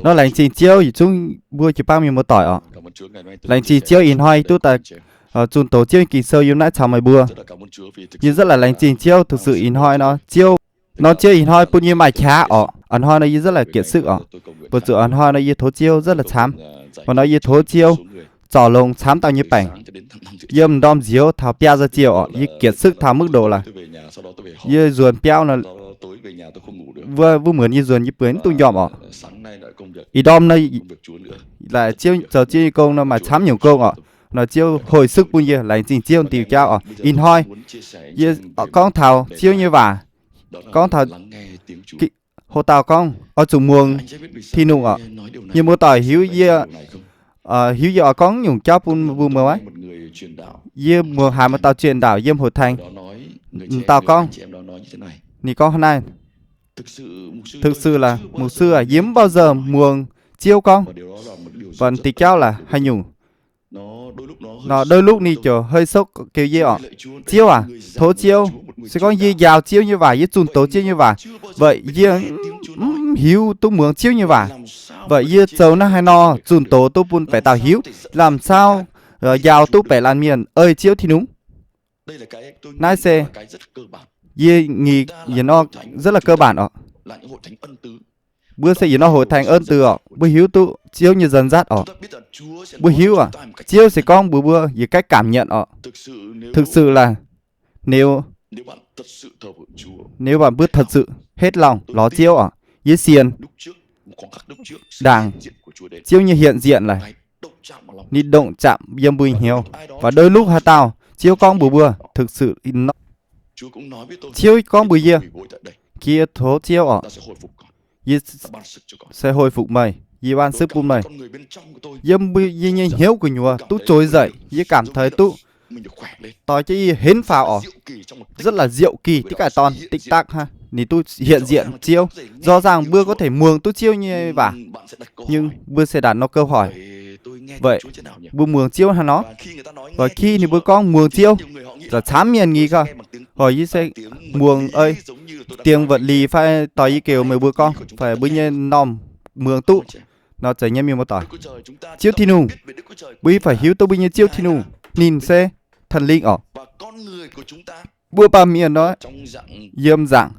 Nor laengz zingh Ziouv yietc zungv mbuo jiu-baang mienh muoz-doic oc. Laengz zingh Ziouv ih hnoi duqv daaih zunh doz Ziouv nyei Ging-Sou yiem naaiv caux meih mbuo. Yie rất là laengz zingh Ziouv thực sự ih hnoi nor Ziouv, nor Ziouv ih hnoi bun yie maaih qaqv oc. A'hnoi nor yie rất là kiệt sức oc. Weic zuqc a'hnoi nor yie tov Ziouv rất là camv. Weic nor yie tov Ziouv zorc longx camv dauh nyei baengc. Yiem ndorm nziouv taux biaa giờ chiều oc, yie kiệt sức taux mức độ là yie nzuonx biauv nor, wuov, wuov muonz yie nzuonx yie bueix mv duqv njormh oc. Ih ndorm nor, laaic Ziouv zoux Ziouv nyei gong nor maaih camv nyungc gong oc. Nor Ziouv hồi sức bun yie, laengz zingh Ziouv diuh jauv oc. Ih hnoi yie gorngv taux Ziouv nyei waac, gorngv taux, ho dauh gorngv oix zuqc muangx Tin-Hungh oc. Mienh muoz-doic hiuv yie, hiuv yie oix gorngv nyungc jauv bun mbuo muangx aqv. Yie muangx haiz maaih dauh truyền đạo yiem hội thánh, dauh gorngv, ninh gorngv hnangv naaiv, thực sự là mục sư aac, yie mv bao giờ muangx Ziouv gorngv, banh diuh jauv là haaix nyungc. Nor đôi lúc ninh ziouc hơi sốc kêu yie oc, Ziouv aac, tov Ziouv, se gorngv yie njaaux Ziouv nyei waac, yie zunh doz Ziouv nyei waac, weic yie mv hiuv duqv muangx Ziouv nyei waac. Weic yie zoux naaiv haaix nor zunh doz duqv bun baeqc dauh hiuv, làm sao njaaux duqv baeqc laanh mienh ei Ziouv Tin-Hungh. Naaiv se yie nghĩ yietc norm rất là cơ bản oc. Mbuo se yietc norm hội thánh ơn từ oc, mbuo hiuv duqv Ziouv nyei dân dắt oc. Mbuo hiuv aac, Ziouv se gorngv mbuox mbuo yietc cách cảm nhận oc. Thực sự là nếu nếu bạn mbuo thật sự hết lòng lorz Ziouv oc, yie sienx ndaangc Ziouv nyei hiện diện laic, ninh động chạm yiem mbuo hnyouv. Và đôi lúc haaix dauh Ziouv gorngv mbuox mbuo thực sự, Ziouv gorngv mbuox yie, yie tov Ziouv oc, yie sẽ hồi phục meih, yie ban sức bun meih. Yiem mbuo yie nyei hnyouv gu'nyuoz duqv trỗi dậy, yie cảm thấy duqv doix jienv yie henv faaux oc, rất là diệu kỳ, diqv gaaih dorn, tikc-dakv hnangv ninh duqv hiện diện Ziouv. Rõ ràng mbuo có thể muangx duqv Ziouv nyei waac, nhưng mbuo sẽ đặt nộp câu hỏi, vậy mbuo muangx Ziouv haaix nor? Và khi ninh mbuo gorngv muangx Ziouv, za'camv mienh ngih gau, hỏi yie se muangx ei tiếng vật lý fai doix yie kêu meih mbuo gorngv, fai mbuo nyei norm muangx duqv. Nor zeiz nyei mienh muoz-doic, Ziouv Tin-Hungh, mbuo phải hiuv duqv mbuo nyei Ziouv Tin-Hungh, ninh se thần linh oc. Mbuo baamh mienh nor, yiem nzaangc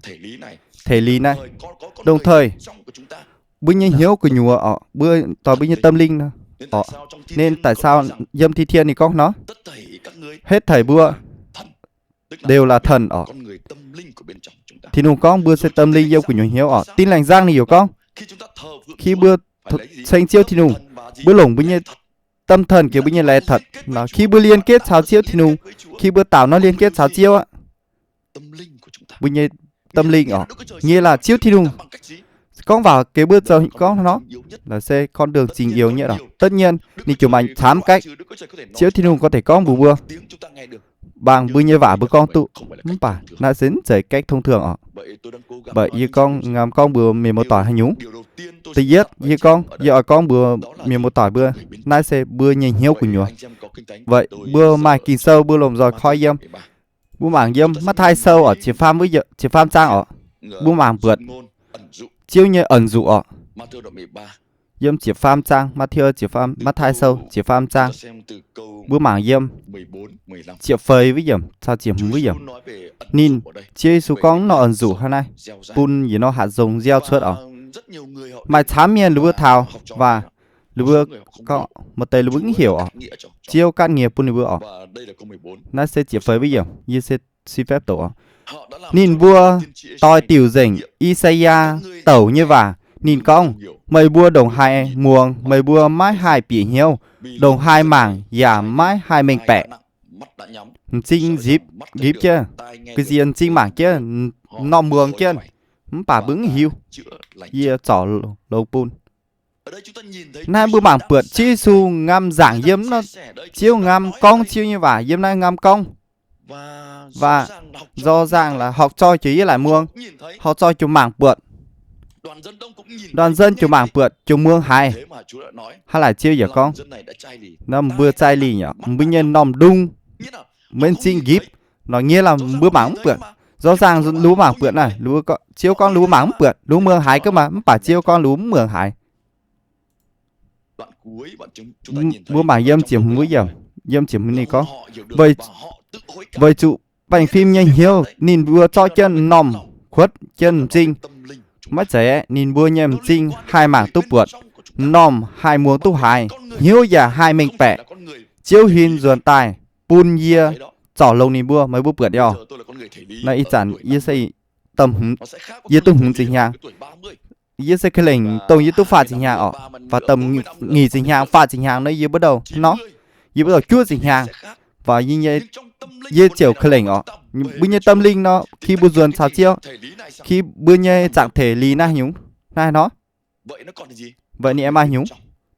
thể lý naaiv, đồng thời mbuo nyei hnyouv gu'nyuoz oc, mbuo doix mbuo nyei tâm linh nor oc. Nên tại sao yiem Thi Thiên ninh gorngv nor, hết thảy mbuo đều là thần oc. Tin-Hungh gorngv mbuo se tâm linh yiem gu'nyuoz hnyouv oc. Tin Lành Giang ninh yaac gorngv, khi mbuo ceng Ziouv Tin-Hungh, mbuo longc mbuo nyei tâm thần kêu mbuo nyei lẽ thật. Khi mbuo liên kết caux Ziouv Tin-Hungh, khi mbuo daux nor liên kết caux Ziouv aqv, mbuo nyei tâm linh oc, nghĩa là Ziouv Tin-Hungh gorngv waac kêu mbuo zoux gorngv nor, là se con đường chính yếu nhất oc. Tất nhiên ninh ziouc maaih camv cách, Ziouv Tin-Hungh có thể gorngv mbuox mbuo, bằng mbuo nyei waac mbuo gorngv duqv, mv baac naaiv se mv zeiz cách thông thường oc. Vậy yie gorngv ngam gorngv mbuox mienh muoz-doic haaix nyungc? Da'yietv yie gorngv, yie oix gorngv mbuox mienh muoz-doic mbuo, naaiv se mbuo nyei hnyouv gu'nyuoz. Vậy mbuo maaih Ging-Sou mbuo lomh nzoih koi yiem. Mbuo mangc yiem Matv^taai Sou oc, ziepc faam wuov, ziepc faam zaang oc. Mbuo mangc buatc Ziouv nyei ẩn dụ oc. Yiem ziepc faam zaang, Matv^taai Sou ziepc faam zaang. Mbuo mangc yiem ziepc feix wuov yiemc caux ziepc hmz wuov yiemc. Ninh, Ziouv Yesu gorngv norm ẩn dụ hnangv naaiv, bun yietc norm hạt giống gieo xuất oc. Maaih camv mienh ninh mbuo taux, và ninh mbuo gorngv, maaih deix ninh mbuo mv hiểu oc. Ziouv ganh nyiec bun ninh mbuo oc. Naaiv se ziepc feix wuov yiemc, yie se xin phép đọc oc. Ninh mbuo doix diuc nzengc I^saa^yaa douc nyei waac. Ninh gorngv, meih mbuo ndongc haaix muangx, meih mbuo maiv haih bieqc hnyouv, ndongc haaix mangc yaac maiv haih mengh baeqc. M'zing nzipc nqipv jienv, ga'nziex m'zing mangc jienv, m'normh muangx jienv, mv baac mbuo mv hiuv. Yie zorc longx bun. Naaiv mbuo mangc buatc Ziouv Yesu ngam nzaangc yiem nor, Ziouv ngam gorngv Ziouv nyei waac yiem naaiv ngam gorngv. Và rõ ràng là học trò ziouc yie laaic muangx, học trò ziouc mangc buatc. Đoàn dân ziouc mangc buatc, ziouc muangx haiz. Hnangv naaic Ziouv yaac gorngv, nor mbuo zaih lingh yaac mbuo nyei m'normh ndung, maiv m'zing nqipv, nor nghĩa là mbuo mangc mv buatc. Rõ ràng lu mbuo mangc buatc naaiv, lu, Ziouv gorngv lu mbuo mangc mv buatc, lu mbuo muangx haiz gaax maah, mv baac Ziouv gorngv lu mbuo mv muangx haiz. Mbuo mangc yiem ziepc hmz wuov yiemc, yiem ziepc hmz ninh gorngv, weic zuqc baengh fim nyei hnyouv ninh mbuo zorqv jienv m'normh kuotv jienv m'zing. Maiv zeiz, ninh mbuo nyei m'zing haih mangc duqv buatc, m'normh haih muangx duqv haiz, hnyouv yaac haih mengh baeqc. Ziouv huin nzuonx daaih bun yie zorc longx ninh mbuo, meih mbuo buatc oc. Naaiv ih zanc yie se, yie duqv hmz ziepc hnyangx. Yie se ka'lengc dongh yie duqv faah ziepc hnyangx oc, fai dongh nyic ziepc hnyangx, faah ziepc hnyangx naaiv yie mbuo douh nor, yie mbuo douh juov ziepc hnyangx, fai yie ziouc ka'lengc oc. Mbuo nyei tâm linh nor, khi mbuo nzuonx caux Ziouv, khi mbuo nyei zaangc tengx liz naaiv nyungc, naaiv nor, weic ninh aengx maaih nyungc,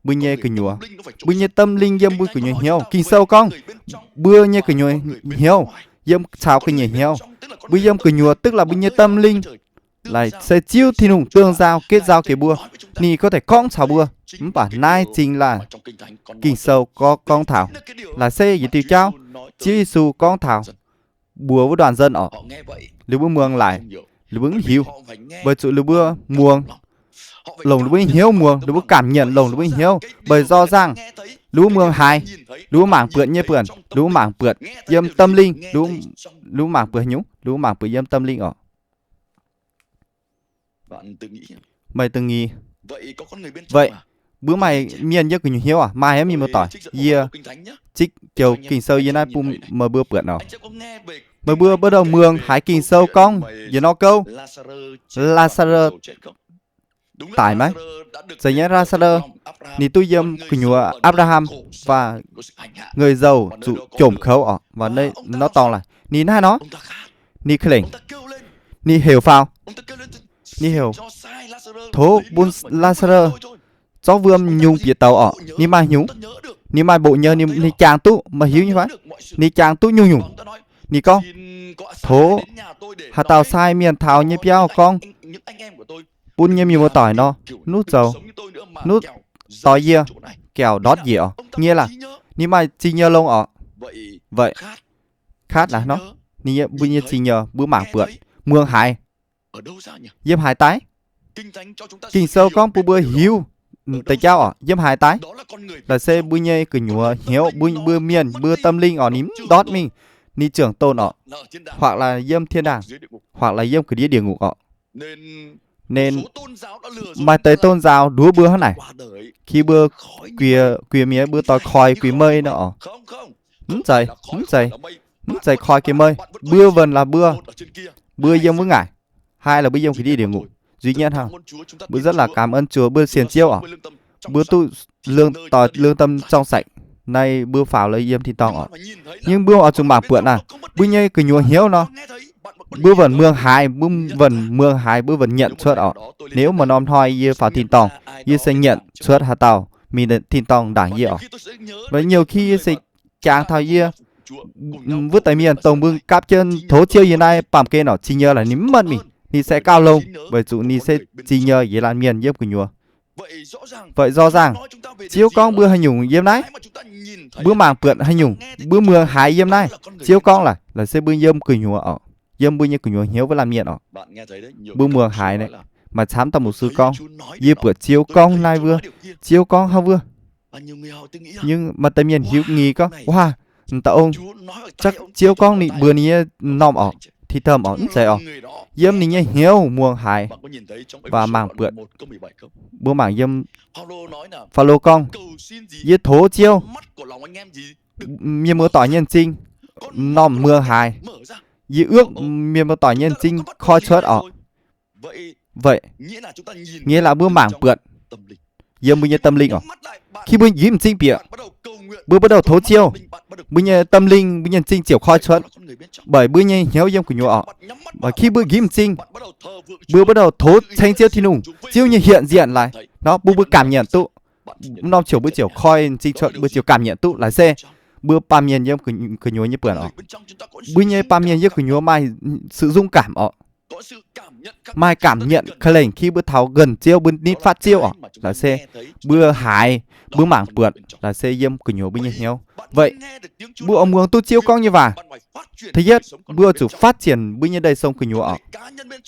mbuo nyei gu'nyuoz, mbuo nyei tâm linh yiem mbuo gu'nyuoz hnyouv. Ging-Sou gorngv mbuo nyei gu'nyuoz hnyouv yiem caux ga'nyiec hnyouv. Mbuo yiem gu'nyuoz tức là mbuo nyei tâm linh, laaix se Ziouv Tin-Hungh tương giao, kết giao gaax mbuo, ninh có thể gorngv caux mbuo. Mv baac naaiv zingh laanh Ging-Sou gorngv taux, laaix se yietc diuh jauv, Ziouv Yesu gorngv taux mbuox wuov đoàn dân oc. Ninh mbuo muangx laic, ninh mbuo mv hiuv, weic zuqc ninh mbuo muangx longc ninh mbuo nyei hnyouv muangx, ninh mbuo cảm nhận longc ninh mbuo nyei hnyouv, bởi rõ ràng ninh mbuo muangx haiz, ninh mbuo mangc buatc nyei buonc, ninh mbuo mangc buatc yiem tâm linh, ninh mbuo mangc buatc nyungc, ninh mbuo mangc buatc yiem tâm linh oc. Meih da'nyeic, weic mbuo maaih mienh yiem gu'nyuoz hnyouv aac? Maaih aqv, mienh muoz-doic. Yie zipv joux Ging-Sou yie naaiv bun meih mbuo buatc oc. Meih mbuo bắt đầu muangx haiz Ging-Sou gorngv yietc norm gouv, Laa^saa^lơ daic maiv? Zeiz nyei, Laa^saa^lơ ninh duqv yiem gu'nyuoz Apc^laa^ham, và người giàu zuqc jomc kouv oc, và nor dorngx laic ninh naaiv nor, ninh ka'lengc, ninh heuc faaux, ninh heuc, tov bun Laa^saa^lơ zorqv wuom nyungc bieqc douz oc. Ninh maaih nyungc, ninh maaih bộ nhớ, ninh jangx duqv, meih hiuv nyei fai? Ninh jangx duqv nyungc-nyungc. Ninh gorngv, tov haaix dauh sai mienh taux yie nyei biauv gorngv bun yie nyei mienh muoz-doic nor, nuv zoux, nuv doix yie, gauh ndortv njiec oc. Nyei laac, ninh maaih zingh nyou longx oc. Weic khát laac nor, ninh mbuo nyei zingh nyou mbuo mangc buatc, muangx haiz, yiem haaix daaih? Ging-Sou gorngv bun mbuo hiuv deix jauv oc, yiem haaix daaih? Laaix se mbuo nyei gu'nyuoz hnyouv, mbuo, mbuo mienh, mbuo tâm linh oc, ninh mv ndortv mingh, ninh trưởng tồn oc, hoặc là yiem thiên đàng, hoặc là yiem ga'ndiev địa ngục oc. Nên maaih deix tôn giáo nduov mbuo hnangv naaic, khi mbuo guiex, guiex mi'aqv, mbuo doix koi guiex mei nor oc. Mv zeiz, mv zeiz, mv zeiz koi guiex mei. Mbuo vẫn là mbuo, mbuo yiem wuov ngaaic, hay là mbuo yiem ga'ndiev địa ngục, duy nhất hnangv. Mbuo rất là cảm ơn Chúa, mbuo sienx Ziouv oc. Mbuo duqv lương, doix lương tâm trong sạch. Naaiv mbuo faaux lorz yiem tin-dorngh oc. Nhưng mbuo oix zuqc mangc buatc naaic, mbuo nyei gu'nyuoz hnyouv nor, mbuo vẫn muangx haiz, mbuo vẫn muangx haiz, mbuo vẫn nhận suốt oc. Nếu mà norm hnoi yie faaux tin-dorngh, yie se nhận suốt haaix dauh mingh tin-dorngh ndaangc yie oc. Và nhiều khi yie se jangx taux yie, wuov deix mienh dongh mbuo gapv jienv tov Ziouv yiem naaiv baamh gen oc, zingh nyou laaix ninh mv muotv mingh, ninh se gauh longx, weic zuqc ninh se zingh nyou yietc laanh mienh yiem gu'nyuoz. Vậy rõ ràng, Ziouv gorngv mbuo haaix nyungc yiem naaiv, mbuo mangc buatc haaix nyungc, mbuo muangx haiz yiem naaiv, Ziouv gorngv laaix, laaix se mbuo yiem gu'nyuoz oc, yiem mbuo nyei gu'nyuoz hnyouv wuov laanh mienh oc. Mbuo muangx haiz naaic, maaih camv dauh mục sư gorngv, yie buatc Ziouv gorngv naaiv wuov, Ziouv gorngv haaix wuov. Nhưng maaih deix mienh hiuv ngii gorngv, waac, dauh ong, chắc Ziouv gorngv ninh mbuox ninh nyei norm oc, thì thầm oc, mv zeiz oc. Yiem ninh nyei hnyouv muangx haiz, và mangc buatc. Mbuo mangc yiem, Faalo gorngv, yie tov Ziouv, mienh muoz-doic nyei m'zing, norm muangx haiz. Yie ước mienh muoz-doic nyei m'zing koi cuotv oc. Vậy nghĩa là mbuo mangc buatc yiem mbuo nyei tâm linh oc. Khi mbuo nqimv m'zing bieqc, mbuo bắt đầu tov Ziouv, mbuo nyei tâm linh, mbuo nyei m'zing ziouc koi cuotv, bởi mbuo nyei hnyouv yiem gu'nyuoz oc. Khi mbuo nqimv m'zing, mbuo bắt đầu tov ceng Ziouv Tin-Hungh, Ziouv nyei hiện diện laaix nor, mbuo, mbuo cảm nhận duqv. Norm ziouc mbuo ziouc koi m'zing cuotv, mbuo ziouc cảm nhận duqv laaix se mbuo baamh mienh yiem gu'nyuoz nyei buonc oc. Mbuo nyei baamh mienh yiem gu'nyuoz maaih sự dũng cảm oc. Maaih cảm nhận ka'lengc khi mbuo taux gần Ziouv, mbuo nitv fatv Ziouv orqc. Laaix se mbuo haiz, mbuo mangc buatc, laaix se yiem gu'nyuoz mbuo nyei hnyouv. Weic mbuo oix muangx duqv Ziouv gorngv nyei waac, thứ nhất, mbuo zuqc phát triển mbuo nyei ndeic song gu'nyuoz orqc.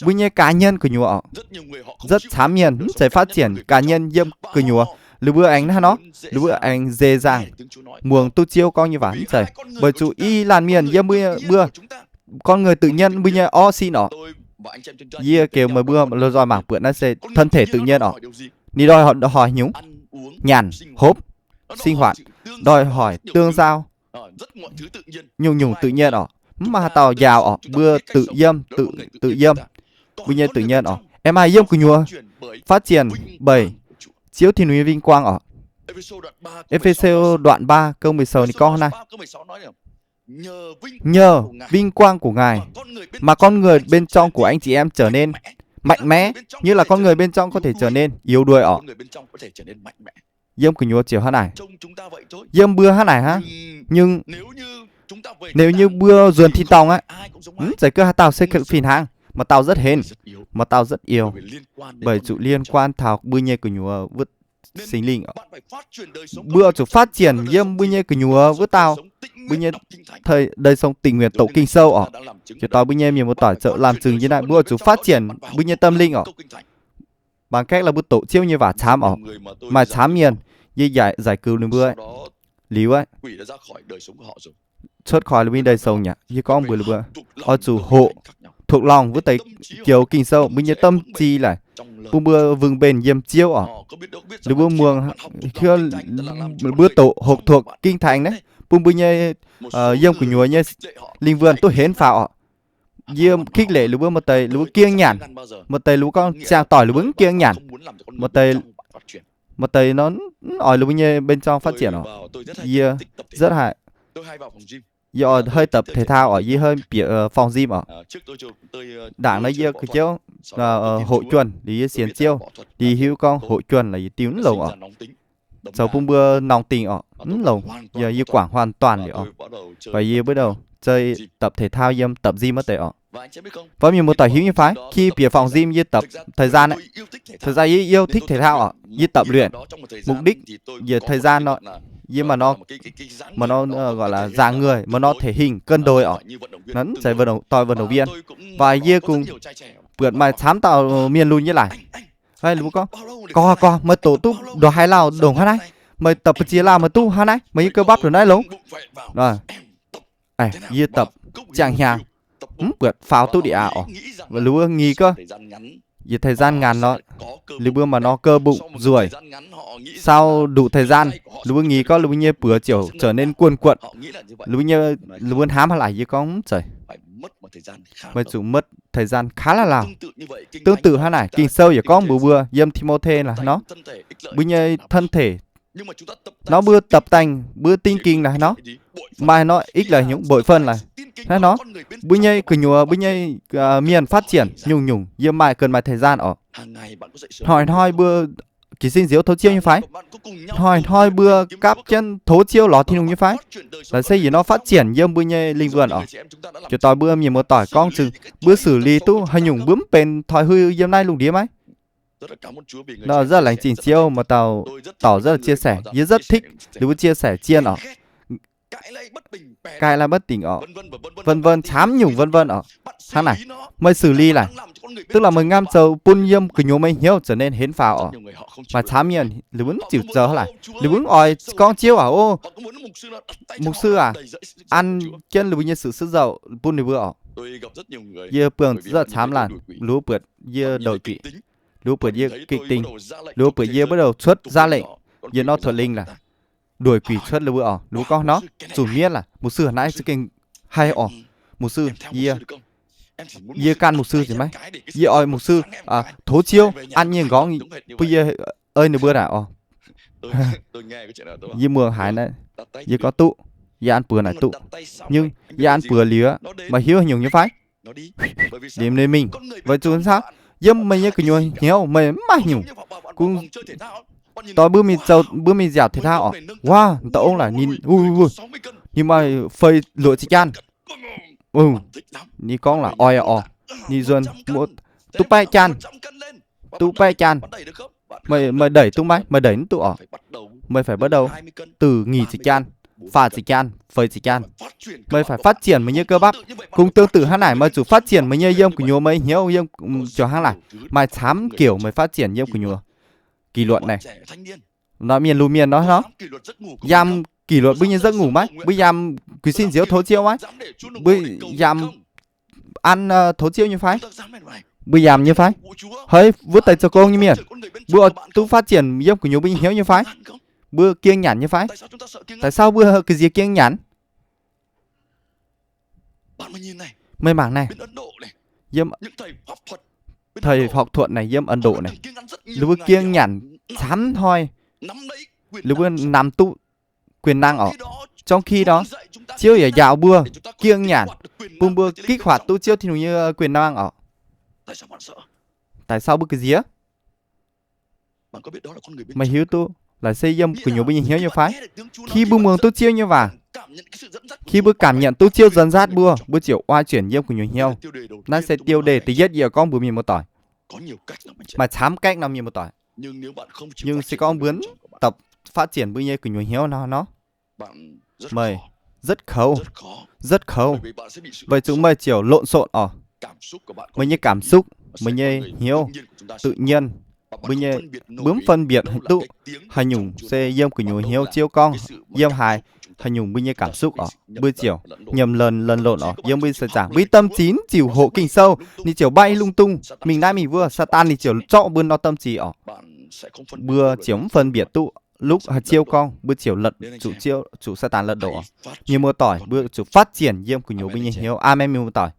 Mbuo nyei cá nhân gu'nyuoz orqc. Rất camv mienh mv zeiz phát triển cá nhân yiem gu'nyuoz, liuz mbuo aengx hnangv nor, liuz mbuo aengx dễ dàng muangx duqv Ziouv gorngv nyei waac mv zeiz. Weic zuqc i laanh mienh yiem mbuo, mbuo con người tự nhiên mbuo nyei orv sin orqc. Yie geux meih mbuo lomh nzoih mangc buatc naaiv se thân thể tự nhiên orqc. Ninh đòi hỏi, đòi hỏi haaix nyungc? Nyanc, hopv, sinh hoạt, đòi hỏi tương giao, nyungc-nyungc tự nhiên orqc. Mv maaih haaix dauh njaaux orqc, mbuo tự nhiên, tự, tự nhiên. Mbuo nyei tự nhiên orqc. Aengx maaih yiem gu'nyuoz phát triển bởi Ziouv Tin-Hungh nyei vinh quang orqc. Ê-phê-sô đoạn ba câu mười sáu ninh gorngv naaiv: Nhờ vinh quang của Ngài mà con người bên trong của anh chị em trở nên mạnh mẽ, nghĩa là con người bên trong có thể trở nên yếu đuối orqc. Yiem gu'nyuoz ziouc hnangv naaic. Yiem mbuo hnangv naaic hnangv. Nhưng nếu như mbuo nzuonx tin-dorngh aqv, mv zeiz gaax haaix dauh se fih hnangv, maaih dauh rất hên, maaih dauh rất yếu. Bởi zuqc liên quan taux mbuo nyei gu'nyuoz wuov Singx Lingh orqc. Mbuo zuqc phát triển yiem mbuo nyei gu'nyuoz wuov dauh, mbuo nyei thời đời sống tình nguyện tụ kinh sâu orqc. Jiex doix mbuo nyei mienh muoz-doic zoux làm chứng yiem naaiv, mbuo zuqc phát triển mbuo nyei tâm linh orqc. Bằng cách là mbuo doqc Ziouv nyei waac camv orqc. Maaih camv mienh, yie giải, giải cứu ninh mbuo liuz aqv, cuotv khỏi ninh mbuo nyei ndeic sông aqv. Yie gorngv mbuox ninh mbuo, oix zuqc hoqc thuộc lòng wuov deix joux Ging-Sou, mbuo nyei tâm trí laic, bun mbuo vinh bền yiem Ziouv orqc. Ninh mbuo muangx, mbuo doqc học thuộc Kinh Thánh naaiv, bun mbuo nyei, yiem gu'nyuoz nyei linh vươn duqv henv faaux orqc. Yie khích lệ ninh mbuo, maaih deix ninh mbuo kiêng nyanc, maaih deix ninh mbuo gorngv ziangh doic ninh mbuo mv kiêng nyanc, maaih deix, maaih deix nor mv oix ninh mbuo nyei bên trong phát triển orqc. Yie rất haiz, yie oix hơi tập thể thao orqc, yie hơi bieqc phòng gym orqc. Ndaangc nor yie ga'jiouv hoqc juonh liuz yie sienx Ziouv, liuz hiuv gorngv hoqc juonh laaix yietc diuh mv longx orqc. Zoux bun mbuo nòng tỉnh orqc, mv longx. Yie, yie quảng hoàn toàn liuz orqc. Weic yie bắt đầu chơi tập thể thao yiem tập gym wuov deix orqc. Fai mienh muoz-doic hiuv nyei fai? Khi bieqc phòng gym yie tập thời gian aqv. Thời gian yie yêu thích thể thao orqc, yie tập luyện. Mục đích, yie thời gian nor, yie maaih nor, maaih nor gọi là dáng người, maaih nor thể hình cân đối orqc. Nor mv zeiz toi vận động viên. Fai yie kungx buatc maaih camv dauh mienh lunx nyei laic. Ninh mbuo gorngv, gorx, gorx, meih doqc duqv ndongc haaix lauh ndongc hnangv naaiv, meih tập ba'ziex lauh meih duqv hnangv naaiv, meih nyei cơ bắp ndongc naaiv longx. Yie tập ziangh hnyangx, mv buatc faaux duqv đĩu aqv orqc. Ninh mbuo nghĩ gorngv, yie thời gian ngắn nor, ninh mbuo maaih nor cơ bụng nzueic. Sau đủ thời gian, ninh mbuo nghĩ gorngv ninh mbuo nyei buoz ziouc trở nên cuồn cuộn. Ninh mbuo nyei, ninh mbuo hnamv hnangv laic, yie gorngv mv zeiz. Meih zuqc mất thời gian khá là lâu. Tương tự hnangv naaic, Ging-Sou yaac gorngv mbuox mbuo yiem Ti^mo^thê laaix hnangv nor, mbuo nyei thân thể nor, mbuo tập tành, mbuo tinh kinh laaix hnangv nor, maaih nor ích lợi haaix nyungc, bội phần laaix hnangv nor, mbuo nyei gu'nyuoz, mbuo nyei mienh phát triển nyungc-nyungc yiem maaih cần maaih thời gian orqc. Hnoi-hnoi mbuo kì sin Ziouv, tov Ziouv nyei fai? Hnoi-hnoi mbuo gapv jienv tov Ziouv lorz Tin-Hungh nyei fai? Laaix se yietc nor phát triển yiem mbuo nyei linh vươn orqc. Jiex doix mbuo mienh muoz-doic gorngv zingh, mbuo xử lý duqv haaix nyungc mbuo mv benx toi hư yiem naaiv lungh ndiev maiv? Nor rất laengz zingh Ziouv, maaih dauh, dauh rất chia sẻ, yie rất thích ninh mbuo chia sẻ zien orqc. Cãi lại bất bình orqc, vân vân, camv nyungc vân vân orqc. Hnangv naaic, meih xử lý laic, tức là meih ngamv zoux bun yiem gu'nyuoz meih hnyouv trở nên hến pháo orqc. Maaih camv mienh ninh mbuo mv ziouc zoux hnangv naaic, ninh mbuo mv oix gorngv Ziouv aac, ov, mục sư aac, an jienv ninh mbuo nyei sự sửa dầu bun ninh mbuo orqc. Yie buangh rất camv laanh, ninh mbuo buatc yie đột quỵ, ninh mbuo buatc yie kịch tính, ninh mbuo buatc yie bắt đầu xuất ra lệnh, yie nor thuộc linh laic, đuổi quỷ xuất ninh mbuo orqc. Ninh mbuo gorngv nor, zuqc mietv laic, mục sư naaiv za'gengh haic orqc. Mục sư, yie, yie gan mục sư nzengc maiv? Yie oix mục sư tov Ziouv an nyei nqorngv bun yie ei ninh mbuo naaic orqc. Yie muangx haiz naaiv, yie gorngv duqv, yie an buoz naaic duqv. Nhưng yie an buoz liuz, meih hiuv haaix nyungc nyei fai? Liemh ninh mingh. Weic zuqc hnangv, yiem meih nyei gu'nyuoz hnyouv meih mv maaih nyungc. Kungx doix mbuo mingh zoux, mbuo mingh nziaauc thể thao orqc, waac, dauh ong laic ninh, ninh maaih feix luoqc ziepc jaan. Ninh gorngv laic oix orqc. Ninh nzuonx, duqv baeqv jaan, duqv baeqv jaan. Meih, meih đẩy duqv maiv? Meih đẩy mv duqv orqc. Meih phải bắt đầu từ ngi ziepc jaan, faah ziepc jaan, feix ziepc jaan. Meih phải phát triển meih nyei cơ bắp. Cũng tương tự hnangv naaic, meih zuqc phát triển meih nyei yiem gu'nyuoz meih hnyouv yiem, ziouc hnangv naaic, maaih camv kiểu meih phát triển yiem gu'nyuoz. Kỷ luật naaic, nor mienh, lungh mienh nor, nor yam kỷ luật mbuo nyei giấc ngủ maiv? Mbuo yam gui sin nziouv tov Ziouv maiv? Mbuo yam an tov Ziouv nyei fai? Mbuo yam nyei fai? Hei, wuov deix zoux gong nyei mienh, mbuo duqv phát triển yiem gu'nyuoz mbuo nyei hnyouv nyei fai? Mbuo kiêng nyanc nyei fai? Tại sao mbuo ga'nziex kiêng nyanc? Meih mangc naaiv, thầy học thuật naaic yiem Ấn Độ naaic, ninh mbuo kiêng nyanc camv hnoi, ninh mbuo nắm duqv quyền năng orqc. Trong khi đó, Ziouv yaac njaaux mbuo kiêng nyanc, bun mbuo kích hoạt duqv Ziouv Tin-Hungh nyei quyền năng orqc. Tại sao mbuo ga'nziex? Meih hiuv duqv laaix se yiem gu'nyuoz mbuo nyei hnyouv nyei fai? Khi mbuo muangx duqv Ziouv nyei waac, khi mbuo cảm nhận duqv Ziouv dẫn dắt mbuo, mbuo ziouc oai chuyển yiem gu'nyuoz hnyouv. Naaiv se tiêu đề da'yietv yie gorngv mbuox mienh muoz-doic. Maaih camv cách nor mienh muoz-doic. Nhưng se gorngv mbuo mv tập phát triển mbuo nyei gu'nyuoz hnyouv nor, nor, meih rất khó, rất khó. Weic zuqc meih ziouc lộn xộn orqc. Meih nyei cảm xúc, meih nyei hnyouv, tự nhiên, mbuo nyei, mbuo mv phân biệt duqv haaix nyungc se yiem gu'nyuoz hnyouv Ziouv gorngv, yiem haaix, haaix nyungc mbuo nyei cảm xúc orqc, mbuo ziouc nhầm lẫn, lẫn lộn orqc. Yiem mbuo nyei seix zaangc, mbuo nyei tâm trí mv chịu hdopv Ging-Sou, ninh ziouc bay lung tung mingh naaiv mingh wuov. Saadaan ninh ziouc zorqv mbuo nor tâm trí orqc. Mbuo ziouc mv phân biệt duqv lúc haaix Ziouv gorngv, mbuo ziouc lật, zuqc Ziouv, zuqc Saadaan lật đổ orqc. Mienh muoz-doic, mbuo zuqc phát triển yiem gu'nyuoz mbuo nyei hnyouv. Aamen, mienh muoz-doic.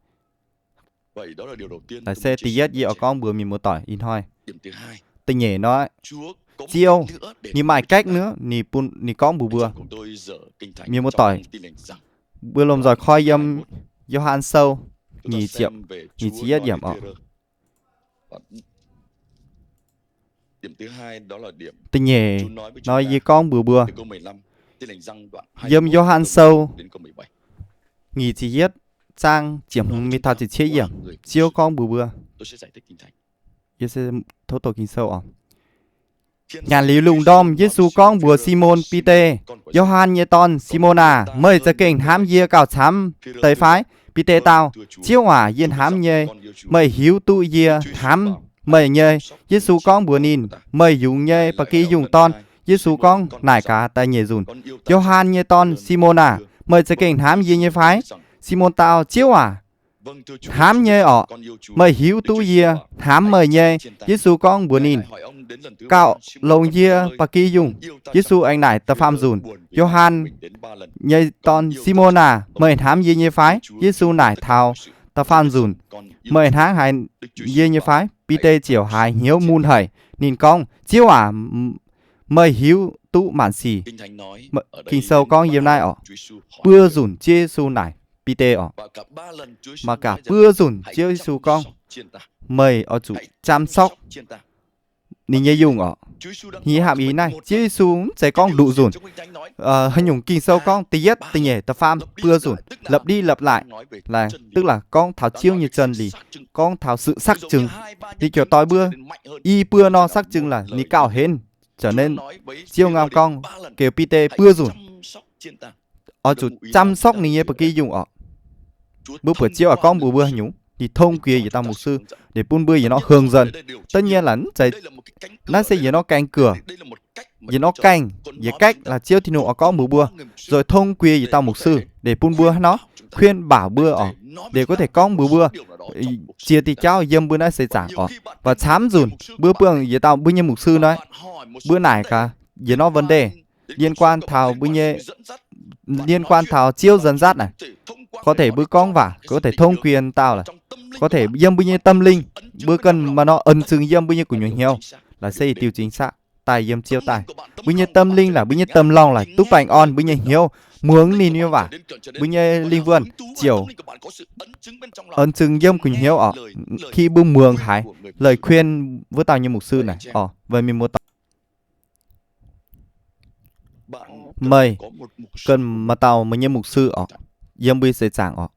Naaiv se da'yietv yie oix gorngv mbuox mienh muoz-doic ih hnoi. Da'nyeic nor, Ziouv ninh maaih cách nor, ninh bun, ninh gorngv mbuox mbuo. Mienh muoz-doic, mbuo lomh nzoih koi yiem Yo^han Sou nyic ziepc, nyic ziepc yietv yiemc orqc. Da'nyeic nor yie gorngv mbuox mbuo, yiem Yo^han Sou nyic ziepc yietv zaang ziepc hmz mingh taux ziepc cietv yiemc, Ziouv gorngv mbuox mbuo. Yie se tov doqc Ging-Sou oc. Nyanc liuz lungh ndorm, Yesu gorngv mbuox Simon Bide, Yo^han nyei dorn, Simon aah! Meih za'gengh hnamv yie gauh camv deix fai? Bide dau, Ziouv aac, yie hnamv nyei. Meih hiuv duqv yie hnamv meih nyei. Yesu gorngv mbuox ninh, Meih yungz nyei ba'gi yungh dorn. Yesu gorngv naaic gaax da'nyeic nzunc, Yo^han nyei dorn, Simon aah! Meih za'gengh hnamv yie nyei fai? Simon dau, Ziouv aac, hnamv nyei orqc. Meih hiuv duqv yie hnamv meih nyei. Yesu gorngv mbuox ninh, Gauh longx yie ba'gi yungh. Yesu aengx naaic da'faam nzunc, Yo^han nyei dorn, Simon aah! Meih hnamv yie nyei fai? Yesu naaic taux da'faam nzunc, Meih hnangv haiz yie nyei fai? Bide ziouc haiz hnyouv mun haic. Ninh gorngv, Ziouv aac, meih hiuv duqv maanc sic. Ging-Sou gorngv yiem naaiv orqc, buo nzunc Ziouv Yesu naaic Bide orqc. Mangc gaax, buo nzunc Ziouv Yesu gorngv, Meih oix zuqc chăm sóc ninh nyei yungh orqc. Ih hnoi naaiv Ziouv Yesu mv zeiz gorngv nduqc nzunc. Haaix nyungc Ging-Sou gorngv da'yietv, da'nyeic, da'faam, buo nzunc, lặp đi lặp lại, tức là gorngv taux Ziouv nyei chân lý, gorngv taux sự xác chứng. Ninh ziouc doix buo, i buo nor xác chứng là ninh gauh henv. Za'gengh Ziouv ngau gorngv geux Bide buo nzunc, oix zuqc chăm sóc ninh nyei ba'gi yungh orqc. Mbuo buatc Ziouv oix gorngv mbuox mbuo haaix nyungc? Ninh thông qua yietc dauh mục sư để bun mbuo yietc norm hướng dẫn. Tất nhiên là mv zeiz, naaiv se yietc norm cánh cửa, yietc norm cánh, yietc cách là Ziouv Tin-Hungh oix gorngv mbuox mbuo, rồi thông qua yietc dauh mục sư để bun mbuo haaix nor khuyên bảo mbuo orqc, để có thể gorngv mbuox mbuo ziex diuh jauv yiem mbuo naaiv seix zaangc orqc. Và camv nzunc mbuo buangh yietc dauh mbuo nyei mục sư nor, mbuo naaic gaax yietc norm vấn đề liên quan taux mbuo nyei, liên quan taux Ziouv dẫn dắt naaic. Có thể mbuo gorngv waac có thể thông qua dauh là, có thể yiem mbuo nyei tâm linh, mbuo cần maiv nor ân xứng yiem mbuo nyei gu'nyuoz hnyouv, là se điều chính xác, daaih yiem Ziouv daaih. Mbuo nyei tâm linh là, mbuo nyei tâm lòng là duqv baengh orn, mbuo nyei hnyouv muangx ninh nyei waac, mbuo nyei linh魂ziouc ân xứng yiem gu'nyuoz hnyouv orqc, khi mbuo muangx haiz lời khuyên wuov dauh nyei mục sư naaic orqc. Vậy mienh muoz-doic, meih cần maiv dauh meih nyei mục sư orqc, yiem mbuo seix zaangc orqc.